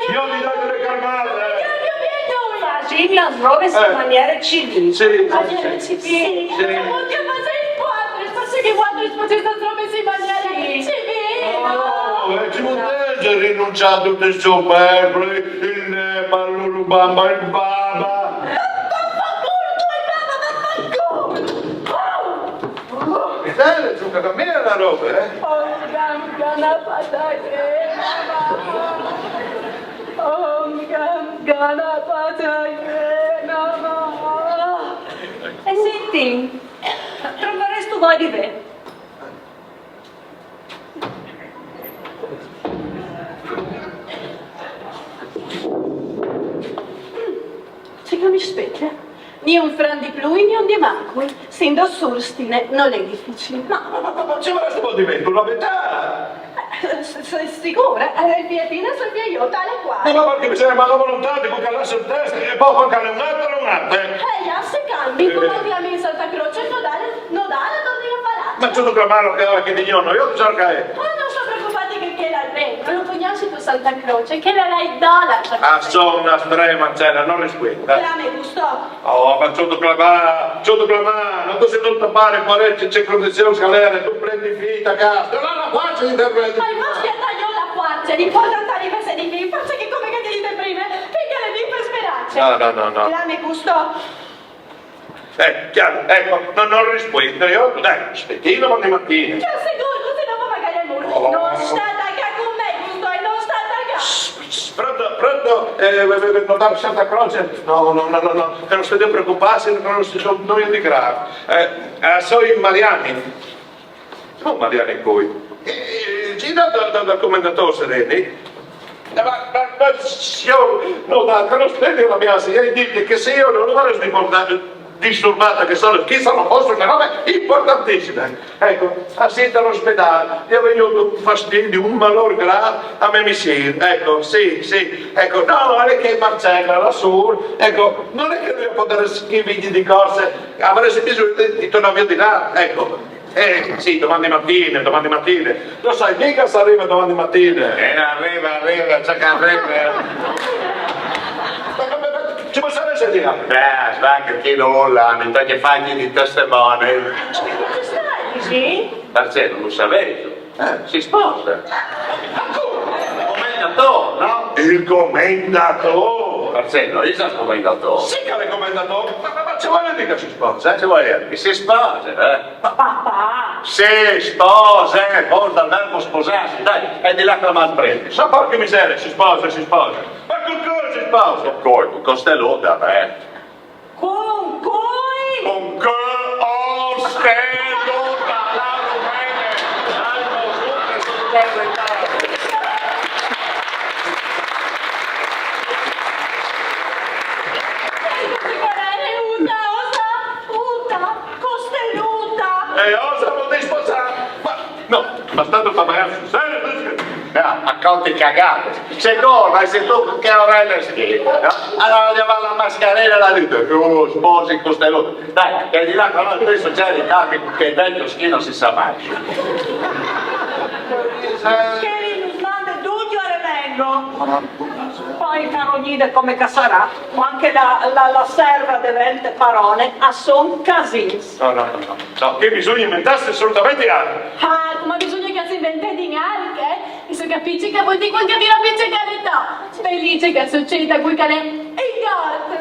Io ti do delle calmate. Facciamo le robe in maniera civile. Sì, sì, sì. Sì. Perché quattro, forse che quattro, forse sta robe in maniera civile. Oh, e ci vuole rinunciare a tutte le superflue, il Nepal, l'Urubamba, il Baba. Vaffanculo, tu hai Baba, vaffanculo! Oh! Michele, zucca, cammina la roba, eh? Oh, gam, gana, pataghe, nama. Oh, gam, gana, pataghe, nama. E senti, trovaresti voi di te? Sì che mi spetta. Ni un fran di plui, ni un di mancui. Sindo surstine, non è difficile. Ma, ma, ma, ma, ma ci vorresti un po' di me, la metà? Eh, s- s- sicura? Eh, il fiatino sul fiaio, tale e quale. Ma, ma perché mi sembra la volontà di quel che lascia il testo e poi quel che non ha, non ha, eh. Eh, ja, se cambi, come clami in Santa Croce, no dare, no dare, non devi fare. Ma tu clamalo che ora che di giorno, io so che è. Oh, non sto preoccupati che quella è ben, non conosci tu Santa Croce, che la dai dola. Ah, sono una strema, cioè, non rispondo. Clami, Gusto. Oh, ma ciò tu clamà, ciò tu clamà, non tu sei tutto pare, pare c'è, c'è condizioni scalere, tu prendi fita, cazzo, non la faccio intervento. Ma il maschio tagliò la faccia, l'importante è che se di me, forse che come che ti dite prima, finché le dite speranze. No, no, no, no. Clami, Gusto. Eh, chiaro, ecco, no, non rispondo, io, dai, aspettino, ma di mattina. Cioè, sicuro, così dopo magari è morto. Oh. Non sta da qua con me, Gusto, e non sta da qua. Pronto, pronto, eh, eh, eh, notare Santa Croce? No, no, no, no, no, che non state preoccuparsi, non si sono nulla di grave. Eh, eh, sono i Mariani. Come Mariani qui? Eh, sì, da, da, da, dal commendatore Sereni. Eh, ma, ma, ma, signor, no, ma che non state la mia, se gli dite che se io non lo vorrei disturbare, che sono, che sono posto una roba importantissima. Ecco, a sentire all'ospedale, gli è venuto un fastidio, un malore grave a me missier. Ecco, sì, sì. Ecco, no, non è che Marcella, la sua, ecco, non è che lui può dare schifidi di cose, avresti bisogno di, di tornare via di là. Ecco, eh, sì, domani mattina, domani mattina. Lo sai mica se arriva domani mattina. Eh, arriva, arriva, c'è che arriva. Ma come, ma ci può essere di là? Beh, va che ti lo là, mi toglie fatti di testimone. Cosa stai dicendo? Marcello, lo sapete? Eh, si sposa. Ma come? Il commendatore, no? Il commendatore. Marcello, io sono commendatore. Sì che è commendatore. Ma, ma, ma ci vuole dire che si sposa, eh? Ci vuole dire che si sposa, eh? Pa- Papà! Si sposa, eh, porta il verbo sposarsi. Dai, è di là che la mano prende. Ma porca miseria, si sposa, si sposa. Ma con cosa si sposa? Con, con Costelluta, eh. Con cui? Con che Costelluta, la rumene, l'hanno sempre sul territorio. Uta, osa, uta, Costelluta. E osa vuol dire sposare? Ma no, ma tanto fa magari sul serio, eh, a conti cagate. Secondo, ma se tu che orelle schifo, no? Allora gli va la mascherina e la dite, tu sposi Costelluta. Dai, che di là, però adesso c'è ritardi, che il vecchio schino si sa mai. Che li nos mande ducj a revengo. Poi il caro Nide come che sarà, o anche la, la, la serva devente parone, a son casins. No, no, no, no. No, che bisogna inventarsi assolutamente altro. Ah, come bisogna che si inventi di alc, eh? Mi so capisci che vuol dire quel che vi la piace carità. Felice che succeda quel che l'è. E io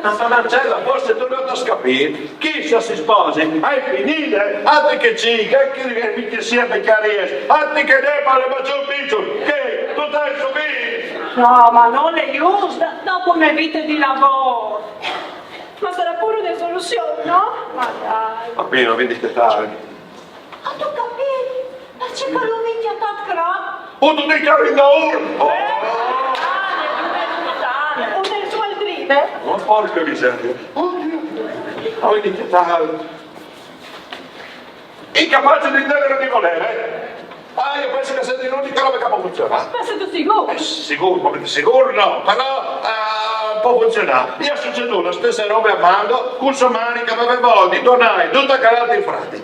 Ma Marcella, forse tu non ti capisci. Chi se si sposi, hai finito. Atti che ci, che, che, che, che sia beccaries, atti che ne parla, ma c'è un piccio, che tu stai subito. No, ma non è giusto, dopo una vita di lavoro. Ma sarà pure una soluzione, no? Ma dai. Appena, vedi che tardi. Ho capito, ma c'è quello minchia tanto grande. Oh, tu ti cari in ur! Oh, Un del suo altrime. Ma porca miseria. Oddio. Ma vedi che tardi. Incapace di intendere di volere. Ah, io penso che sia l'unica roba che può funzionare. Ma sei sicuro? Eh, sicuro, ma sicuro no, però eh, può funzionare. Io succede la stessa roba a Mando, con sua mani che aveva voglia di donare tutta calata ai frati.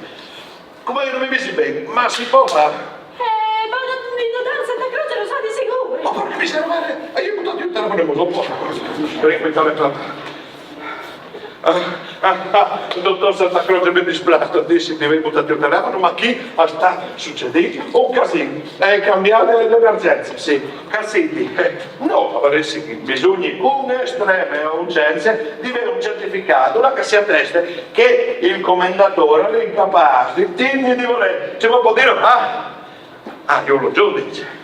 Come che non mi misi bene, ma si può fare? Eh, ma non mi do danza da croce, lo sa di sicuro. Ma porca miseria, guarda, io ho buttato il telefono e mi sono posto. Per inquietare tanto. Ah, ah, ah, dottor Santa Croce, mi dispiace, dici, ti avevi buttato il telefono, ma qui sta succedendo un casino. È cambiare l'emergenza, sì. Cassini, eh, no, avresti bisogno con estreme urgenze di avere un certificato, là che si attesta che il commendatore è incapace, quindi di volere, ci può dire, ah, ah, io lo giudice.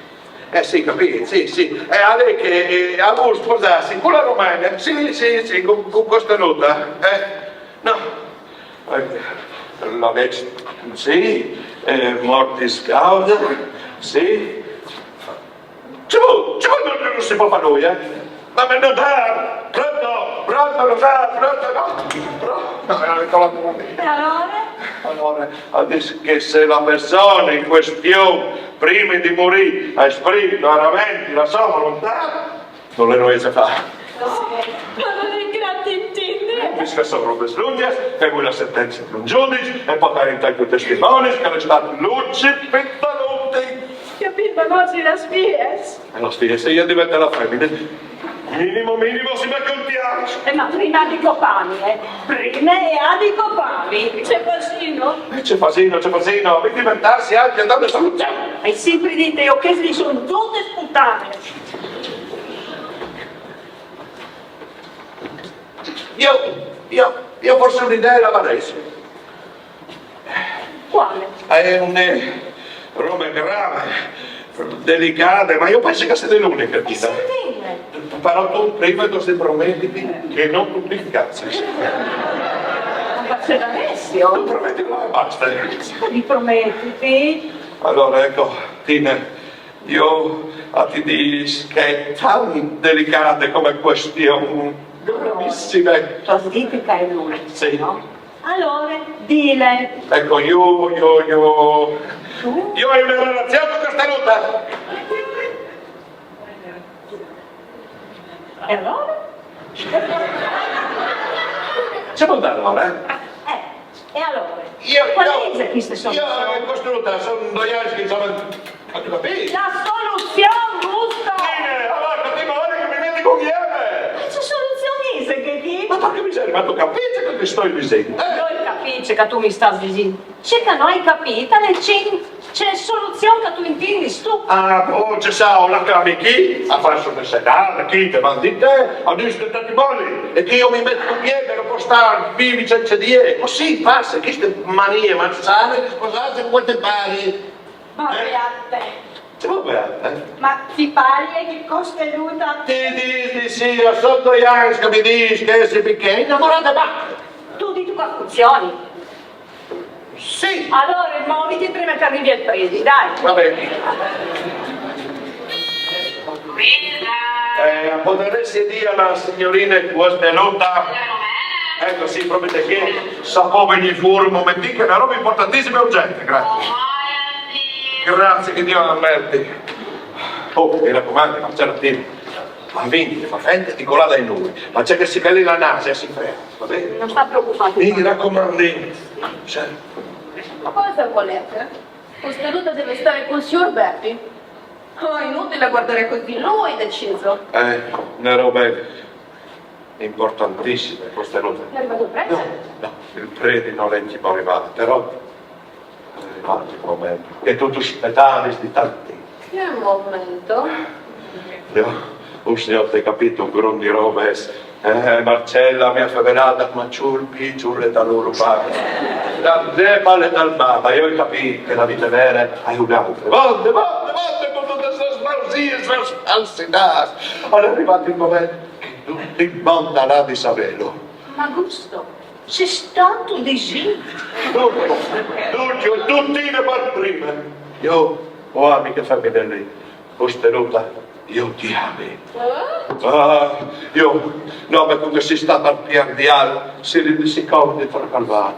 Eh sì, capito, sì, sì. È a lei che eh, ha voluto sposarsi con la romana, sì, sì, sì, con, con questa nota. Eh, no, eh, la legge, sì, eh, mortis causa, sì. Ci vuole, ci vuole, non si può fare lui, eh. Ma per notare, pronto, pronto, notare, pronto, no? Pronto, no, non ho trovato nulla. E allora? Allora, ha detto che se la persona in questione, prima di morire, ha espresso chiaramente la sua volontà, non le riesce a fare. Ma non è gratis Tinder. Questa sono robe slunghe, e voi la sentenza di un giudice, e poi fare in tanti testimoni, che è stato luce per tutti. Capito, ma non si la spies. E la sfida, se io divento la femmina, minimo, minimo, si va con piaccio. Eh, ma prima di coparmi, eh. Prima è a di coparmi. C'è fascino. E c'è fascino, c'è fascino, per diventarsi anche andando a salutare. Hai sempre detto io che si sono tutte sputtane. Io, io, io forse un'idea l'avrei. Quale? È una roba grave, delicata, ma io penso che sia l'unica, Tina. Sentite, Però tu prima tu ti promettiti che non tu ti incazzi. ma c'è da adesso? Tu promettilo e basta. Mi promettiti? Allora, ecco, Tina, io a ti dico che è tan delicata come questione, gravissima. Tu has detto che è l'unica, Sì. No? Allora, dile. Ecco, io, io, io. Io ho una relazione con questa nota. E allora? C'è molto allora, eh? Eh, e allora? Io, Qual io, è questa io soluzione? ho costruito, sono due anni che sono... Hai capito? La soluzione, Gusto! Bene, allora ti vuole che mi metti con Ieve? Che soluzione è che Ma porca miseria, ma tu capisci che ti sto dicendo? Eh? Noi capisce che tu mi stai dicendo. C'è che non hai capito, le cin- c'è soluzione che tu intendi tu. Ah, oh, ci sa, la clami chi? Ha fatto il sedale, chi te va di te? Ha detto che ti vuole e che io mi metto con Ieve, non può stare vivi senza di Ieve. Così passa, queste manie malsane di sposarsi con quel te pare. Ma beate. Ci vuole bene, eh? Ma ti pare che costenuta? Ti dici sì, a sotto gli anni che mi dici che sei perché innamorata basta. Tu dici che funzioni. Sì, Allora, muoviti prima che arrivi il prete, dai. va bene. Eh, potresti dire alla signorina che è venuta? Ecco, sì, proprio perché sapeva venire fuori un momentino, che è una roba importantissima e urgente, grazie. Grazie, che Dio la meriti. Oh, mi raccomando, ma c'era tempo. Ma venti, ma venti di colà dai noi. Ma c'è che si cali la naso e si ferma, va bene? Non sta preoccuparti. Mi raccomando. Cioè, Cosa volete? Costenuta deve stare col signor Bepi. Oh, inutile guardare così, lui ha deciso. Eh, una roba importantissima, questa roba. È arrivato il prete? No, no, il prete non è tipo arrivato, però è arrivato il momento che tu ti aspettavi di tanti. Che momento? Io, un signor, ti hai capito, un grande di roba è Eh, Marcella mi ha fevelata come ciurpi, ciurre da loro padre. Da te parle dal baba, io ho capito che la vita vera è un'altra. Vonde, vonde, vonde, con tutte queste sbausie, queste falsità. È arrivato il momento che tutti i mondo ha di saperlo. Ma Gusto, se stanto di sì. Tutti, tutti, tutti ne par prima. Io ho amiche femminili, costenuta, io ti ami. Ah, io, no, ma come si sta par piandial, si rende si conto di far calvare.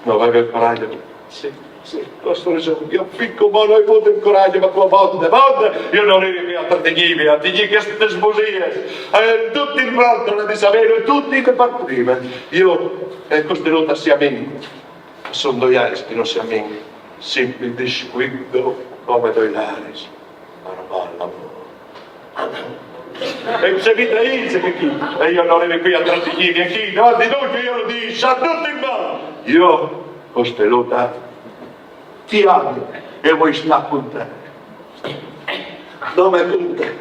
No, avevo il coraggio. Sì, sì, questo lo so. Io fin come non ho avuto il coraggio, ma tua vonde, vonde, io non ero qui a trattenermi, a dire queste sbusie. Eh, tutti il mondo l'ha di sapere, tutti ne par prima. Io, eh, costenuta, siamo in Son doi añs che no siamo in, sempre discuindo come doi laris. Ma no va al lavoro. E se vi traise che chi? E io non ero qui a trattenermi, e chi? No, di noi che io lo dico, sa tutti il mondo. Io, costenuta, ti amo e vuoi stare con te. Dove tutte?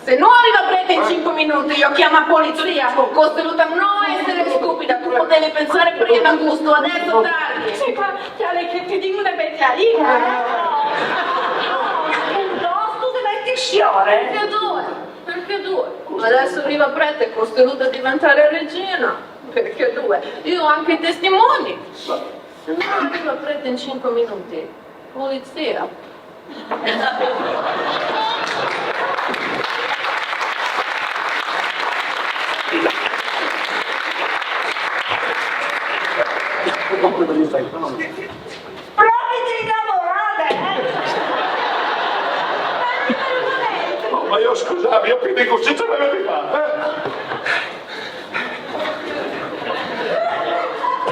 Se non arriva prete in cinque minuti, io chiamo la polizia. Costenuta, non essere stupida, tu potevi pensare prima, Gusto, adesso è tardi. Sì, ma chiale che ti dico una vecchiarina. Piuttosto se metti sciore. Perché due? Perché due? Adesso arriva prete, costenuta a diventare regina. Perché due? Io ho anche i testimoni. Se non arriva prete in cinque minuti, polizia. Proprio innamorate, eh? Oh, ma io scusate, io più di così ce l'avevo di fare,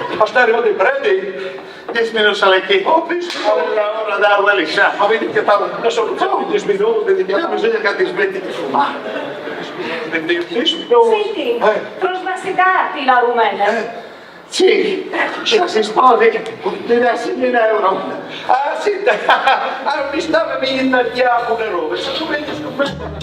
eh? Ma sta arrivando il prete? Dieci minuti alle che? Oh, dieci minuti. Allora, dai, liscià. Ma vedi che fanno una soluzione in dieci minuti, di Io bisogna che ti smetti di fumare. Dieci minuti. Senti, trasvestitati la rumena. Sì, se si sposi, ti dai sei mila euro. Ah, sì, ah, mi stava mi intagliavo le robe, se tu vedi come...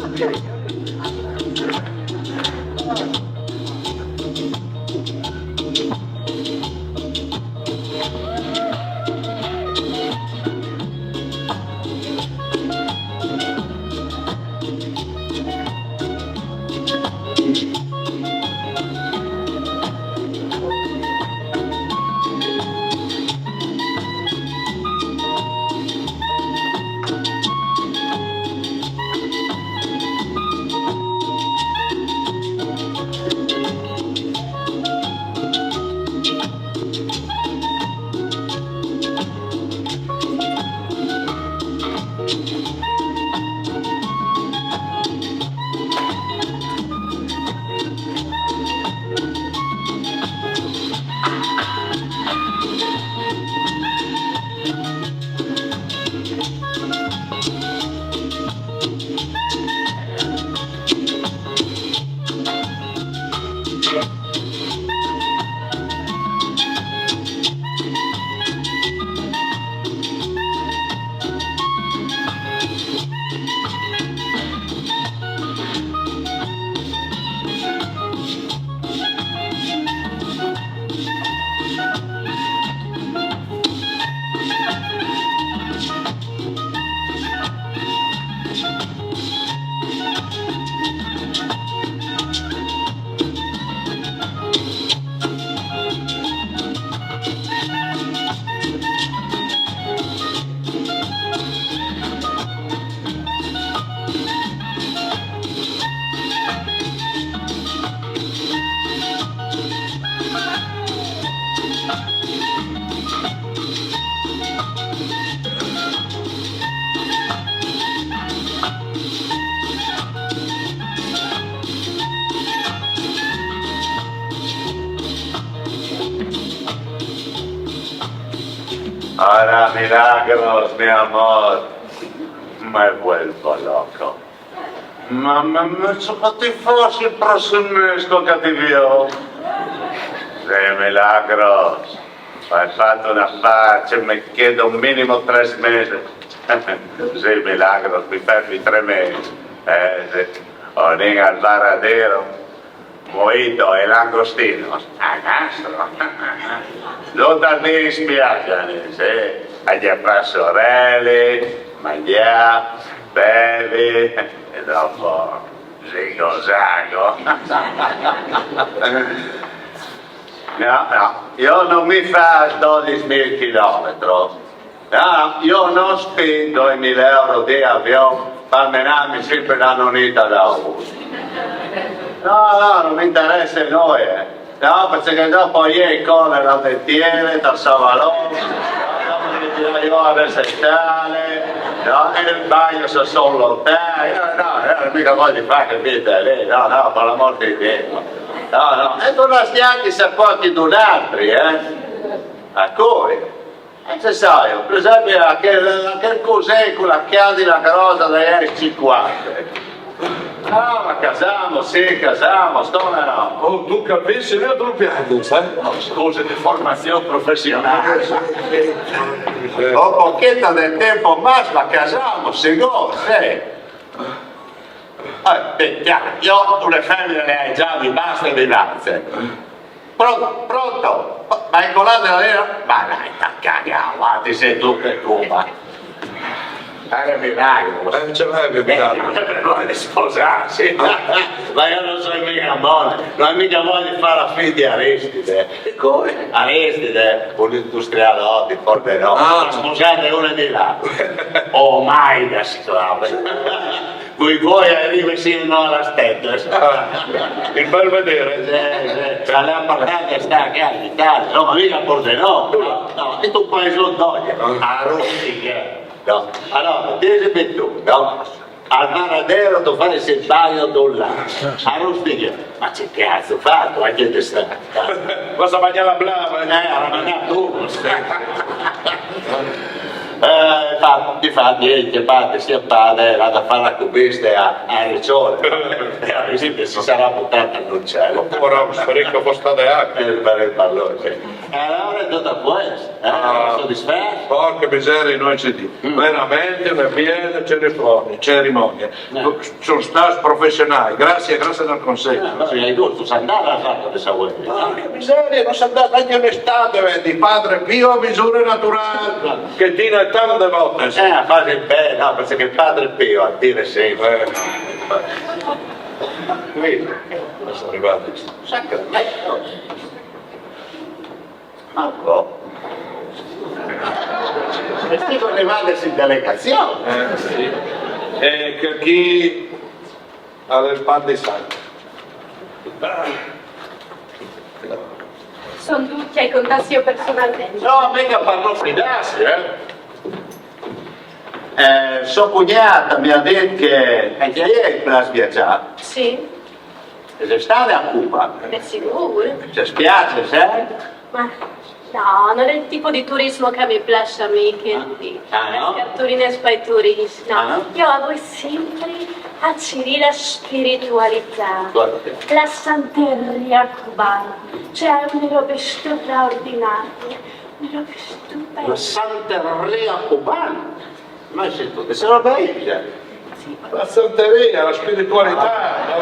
Hola, Milagros, mi amor. Me vuelvo loco. Ma, ma, ma, ciò che ti fossi il prossimo mese con cattivi. Sì, Milagros. Hai fatto una faccia, mi chiedo un minimo tre mesi. Sì, Milagros, mi fermi tre mesi. Eh, sì. Onin al Varadero, mojito e langostinos, a nastro. Dut al dì in spiagia, sì. Ancje par soreli, mangjâ, bevi, e dopo zigo zago. No, no, jo no mi fâs dodis mil chilometris. Ah, jo no spint doi mil euros di avion par menâmi simpri la nonita da us. No, no, no mi interesse nuie. No, parcè che dopo jê e cole la dentiere, tal savalon, dopo mi tiri jù a resestâle, no, e il bagno se son lotâi, no, no, no, mica voglio fare che vita lì, no, no, par l'amor di Diu. No, no, e tu no âs gnanc a cualchidun altri, eh? A cui? E ce sai jo, par esempi, a chel, a chel cusì cu la cjadina grosa dai anni cincuanta. Ah, ma casamos, sì, casamos, come no? Oh, tu capisci, io tu piangi, sai? Oh, scusi, di formazione professionale. Un pocheto di tempo más, ma casamos, sicuro, sì. Eh, beh, chiaro, jo une femine le ai za, mi baste, mi baste. Pronto, pronto? Ma, ma è colada la vera? Ma dai, ti caghi, va, ti sei tu che cupa. Era miracolo. Eh, ce l'hai che miracolo? Eh, vuole sposarsi. Ma io non sono mica mone, non è mica voglio fare la figlia di Aristide. E come? Aristide, un industriale di Pordenone. Ah. Ma scusate, una di là. Oh, mai da sclave. Voi, voi arrivi sino alle stelle. Ah, il bel vedere. Sì, sì. Cioè, la importante sta che in Italia, no, ma mica a Pordenone, no? No, è un paese d'oia. Ah. A Rustica, no? Allora, dime tu, no? Al Varadero tu fai il bagno là. A Rustica. Ma che cazzo ho fatto? Anche d'estate. Cosa mangia la blava? Eh, la mangia tu. Eh, fa, ti fa niente, padre, sia padre, vado a fare la cubista a, a Riccione. E ha visto che si sarà buttata all'uccello. Ora un sfrecco può stare anche. Eh, per il pallone. E allora è tutto a posto, eh? Ah, soddisfatto? Porca miseria, noi ci dico. Mm. Veramente una bella cerimonia, cerimonia. Eh. Sono stati professionali, grazie, grazie del consiglio. Eh, ma sì, hai visto, sono andato a fare questa volta. Porca miseria, non si è andato anche un'estate, vedi, padre Pio a misure naturali, che tiene tante volte. Eh, a fare il bene, no, perché il padre Pio a dire sempre. Eh. Qui, sono arrivati. Sacramento. Marco. E sì, arrivate in delegazione. Eh, sì. E che chi ha del pan di sangue? Sono tutti ai contatti io personalmente. No, mica per non fidarsi, eh. Eh, so cugnata mi ha detto che anche ieri la ha schiacciata. Sì, E sei stata a Cuba? è sicuro. Ci spiace, sai? Ma no, non è il tipo di turismo che mi piace a me, che Ah, no? Cartoline per i turisti, no. Ah, no? Io vado sempre a cercare la spiritualità, Guarda. La santeria cubana. Cioè, è una roba straordinaria, una roba La stupenda. santeria cubana? Ma sei tu, che sei una paese? La santeria, la spiritualità.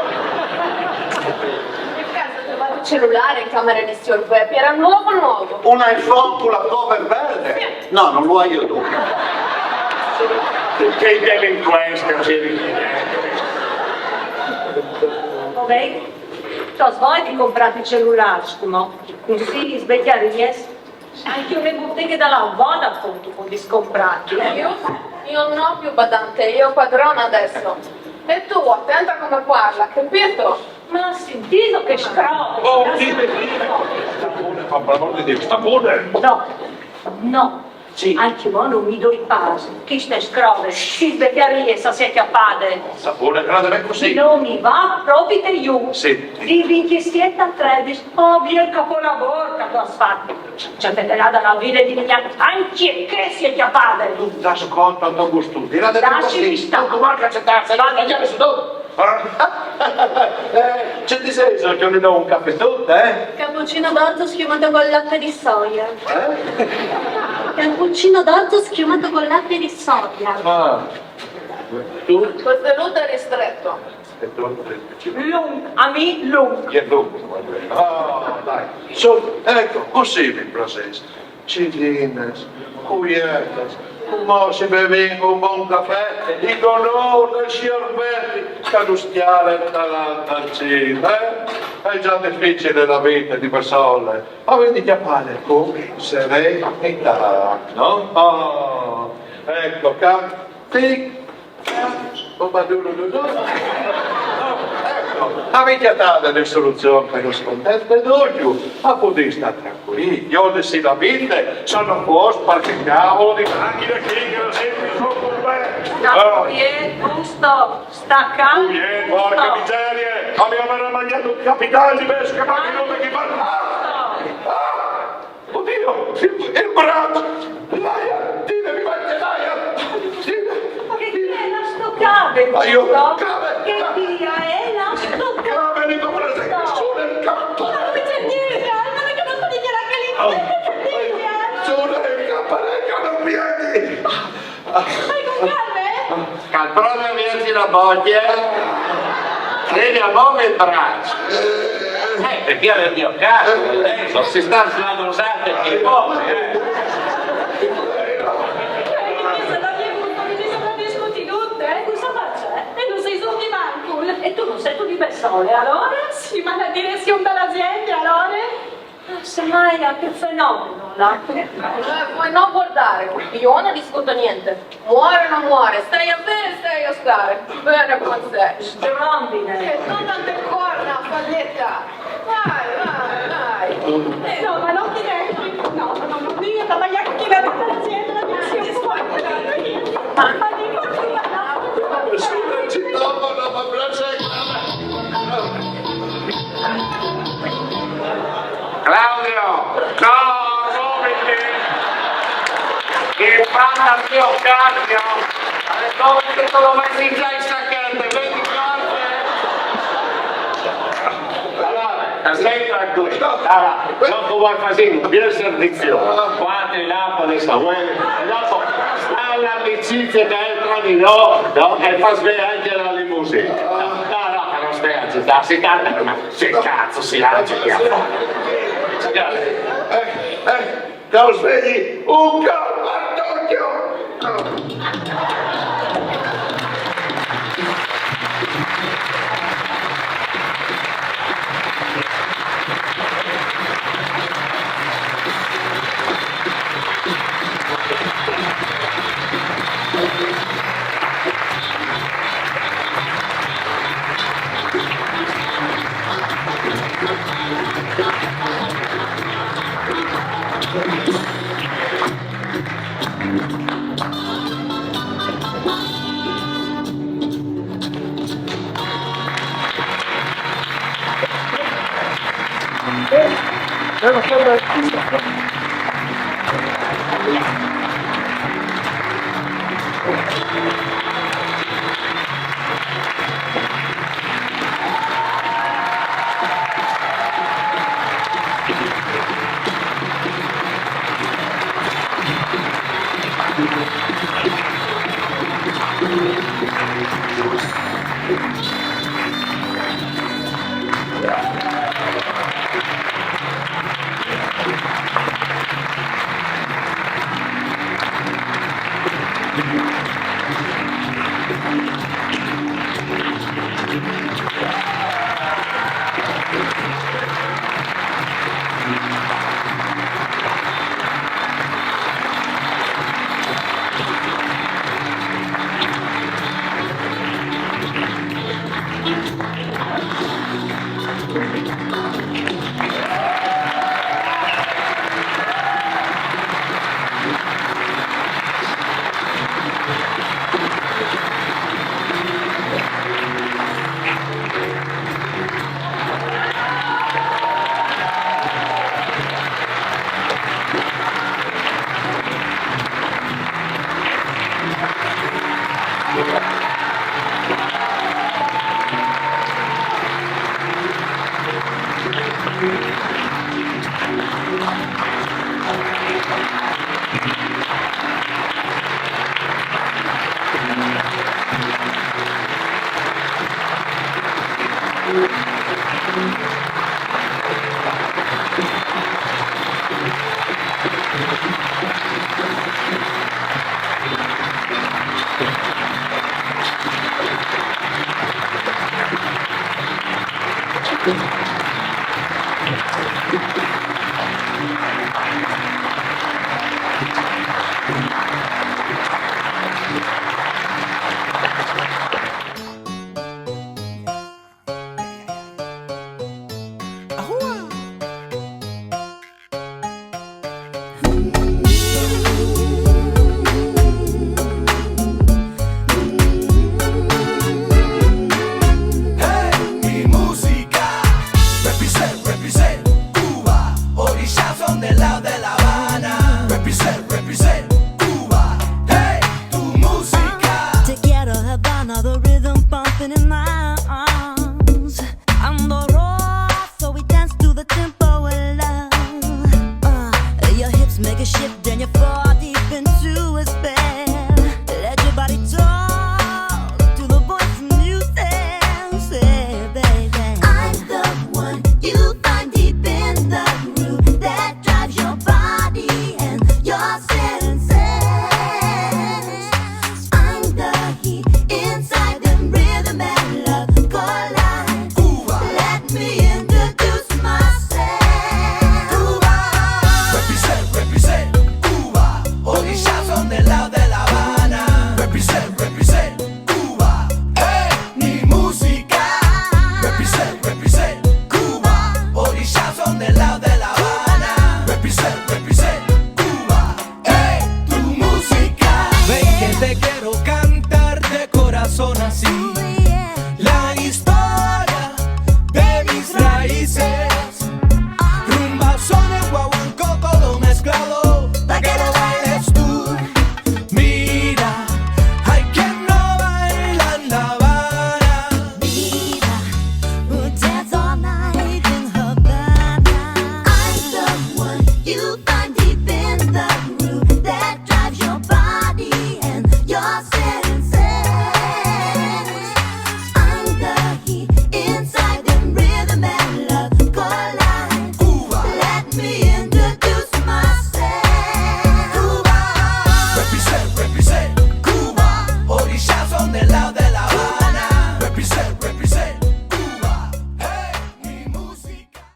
Per caso ho trovato il cellulare in camera di signor Peppi, era nuovo nuovo. Un iPhone con la cover verde? No, non lo voglio tu. Che delinquenza, sì. Vabbè, tu sbagli di comprare il cellulare, scumo. Così svecchiare, yes. Anche le botteghe della Vodafone tu puoi scomprarti. Io? Io non ho più badante, io ho padrona adesso. E tu, attenta come parla, capito? Ma ho sentito che scroto. Oh, dime, dime. Sta buono, per l'amor di Dio, sta buono. No, no. Sì. Anche voi non mi doi pace. Chi ste scrove? Si svecchiare, sa si è chiappate. Sta buono, guarda, non è così. Non mi va proprio io. Sì. Di vintisette a tredici, oh, via il capolavoro che tu hai fatto. C'è venerata la vita di mia, anche che si è chiappate. Ascolta, Augusto, dirà di Lasci così. stare. Tu manca c'è tasse, non tagliare su tu. Eh, ci ti sei, so che non ho un caffè tutto, eh? Cappuccino d'orzo schiumato col latte di soia. Eh? Cappuccino d'orzo schiumato col latte di soia. Ah, tu? Questo è l'utero ristretto. E tu, eh, ci... Lung, a mi lung. E lung, va ben. Ah, dai. Su, eco, cusì mi plasès. Cilinas, cuiertas, cumò si bevìn un bon cafè in onôr dal siôr Berti, che nus cjale da là dal cîl, eh? Al è za dificil la vita di bessole, ma vedi che pare cun serenità, no? Oh, eco ca. Tic, tac, o badulu, du, du. Eco, avìn cjatade la soluzion che nus contente ducj, ma podìn stâ trancuîi, jo di sì la vite, sono a pôst, parchegj, cavolo di machine chi, che la sint sot cun me. Sta quiet, Gusto, sta calmo, Gusto. Porca miseria, mi vavarès magnât un capital di bestiis, ma chi no mi chi... Ah! Oddio, il, il braccio! Laia, dime, mi manca l'aia! Dime, che dime. Che ti è la sto cave, ma io, Gusto? Cave, che ti è la sto cave? Cave, mi dovrei essere solo il campo. Ma non mi c'è niente, ma che non sto dichiarando che lì... Oh, solo il campo, che non vieni! Stai con calma, eh? Che al pròme a vierzi la bocje, eh? Credi a move il braccio. Eh, perché era il mio caso, eh? Non si sta sladrosando che poi, eh? Cioè, che pensa da chi è molto che ti sopravvissuti tutte, eh? Cosa faccio, eh? E non sei solo di Mancul. E tu non sei tu di Bessole, allora? Sì, ma la direzione dell'azienda, allora? Ah, semmai, che fenomeno, là. Eh, vuoi non guardare, copione, non discuto niente. Muore o non muore, stai a vedere, stai a stare. Bene, buon sé. Strombine. Eh, non tante corna, falletta. Vai, vai, vai. Eh, no, ma non ti devi. No, no, no, no, io la voglio anche la pazienza, la mia... Ma ti... Nessuno ci tocca, no, ma braccia... Claudio, no, muoviti! Che fa il mio cazzo! Come che te lo metti già in sacchetta, vedi, guarda! Allora, stai tranquillo. Allora, dopo voi fate un bel servizio. Qua te la... Adesso, eh, dopo, l'amicizia che è tra di noi, no? E fa sveglia anche la limousine. No, no, che non stai agitando, si calma, ma che cazzo si agita? Signore. Eh, eh, non svegli un colpo a Tokyo! Te quiero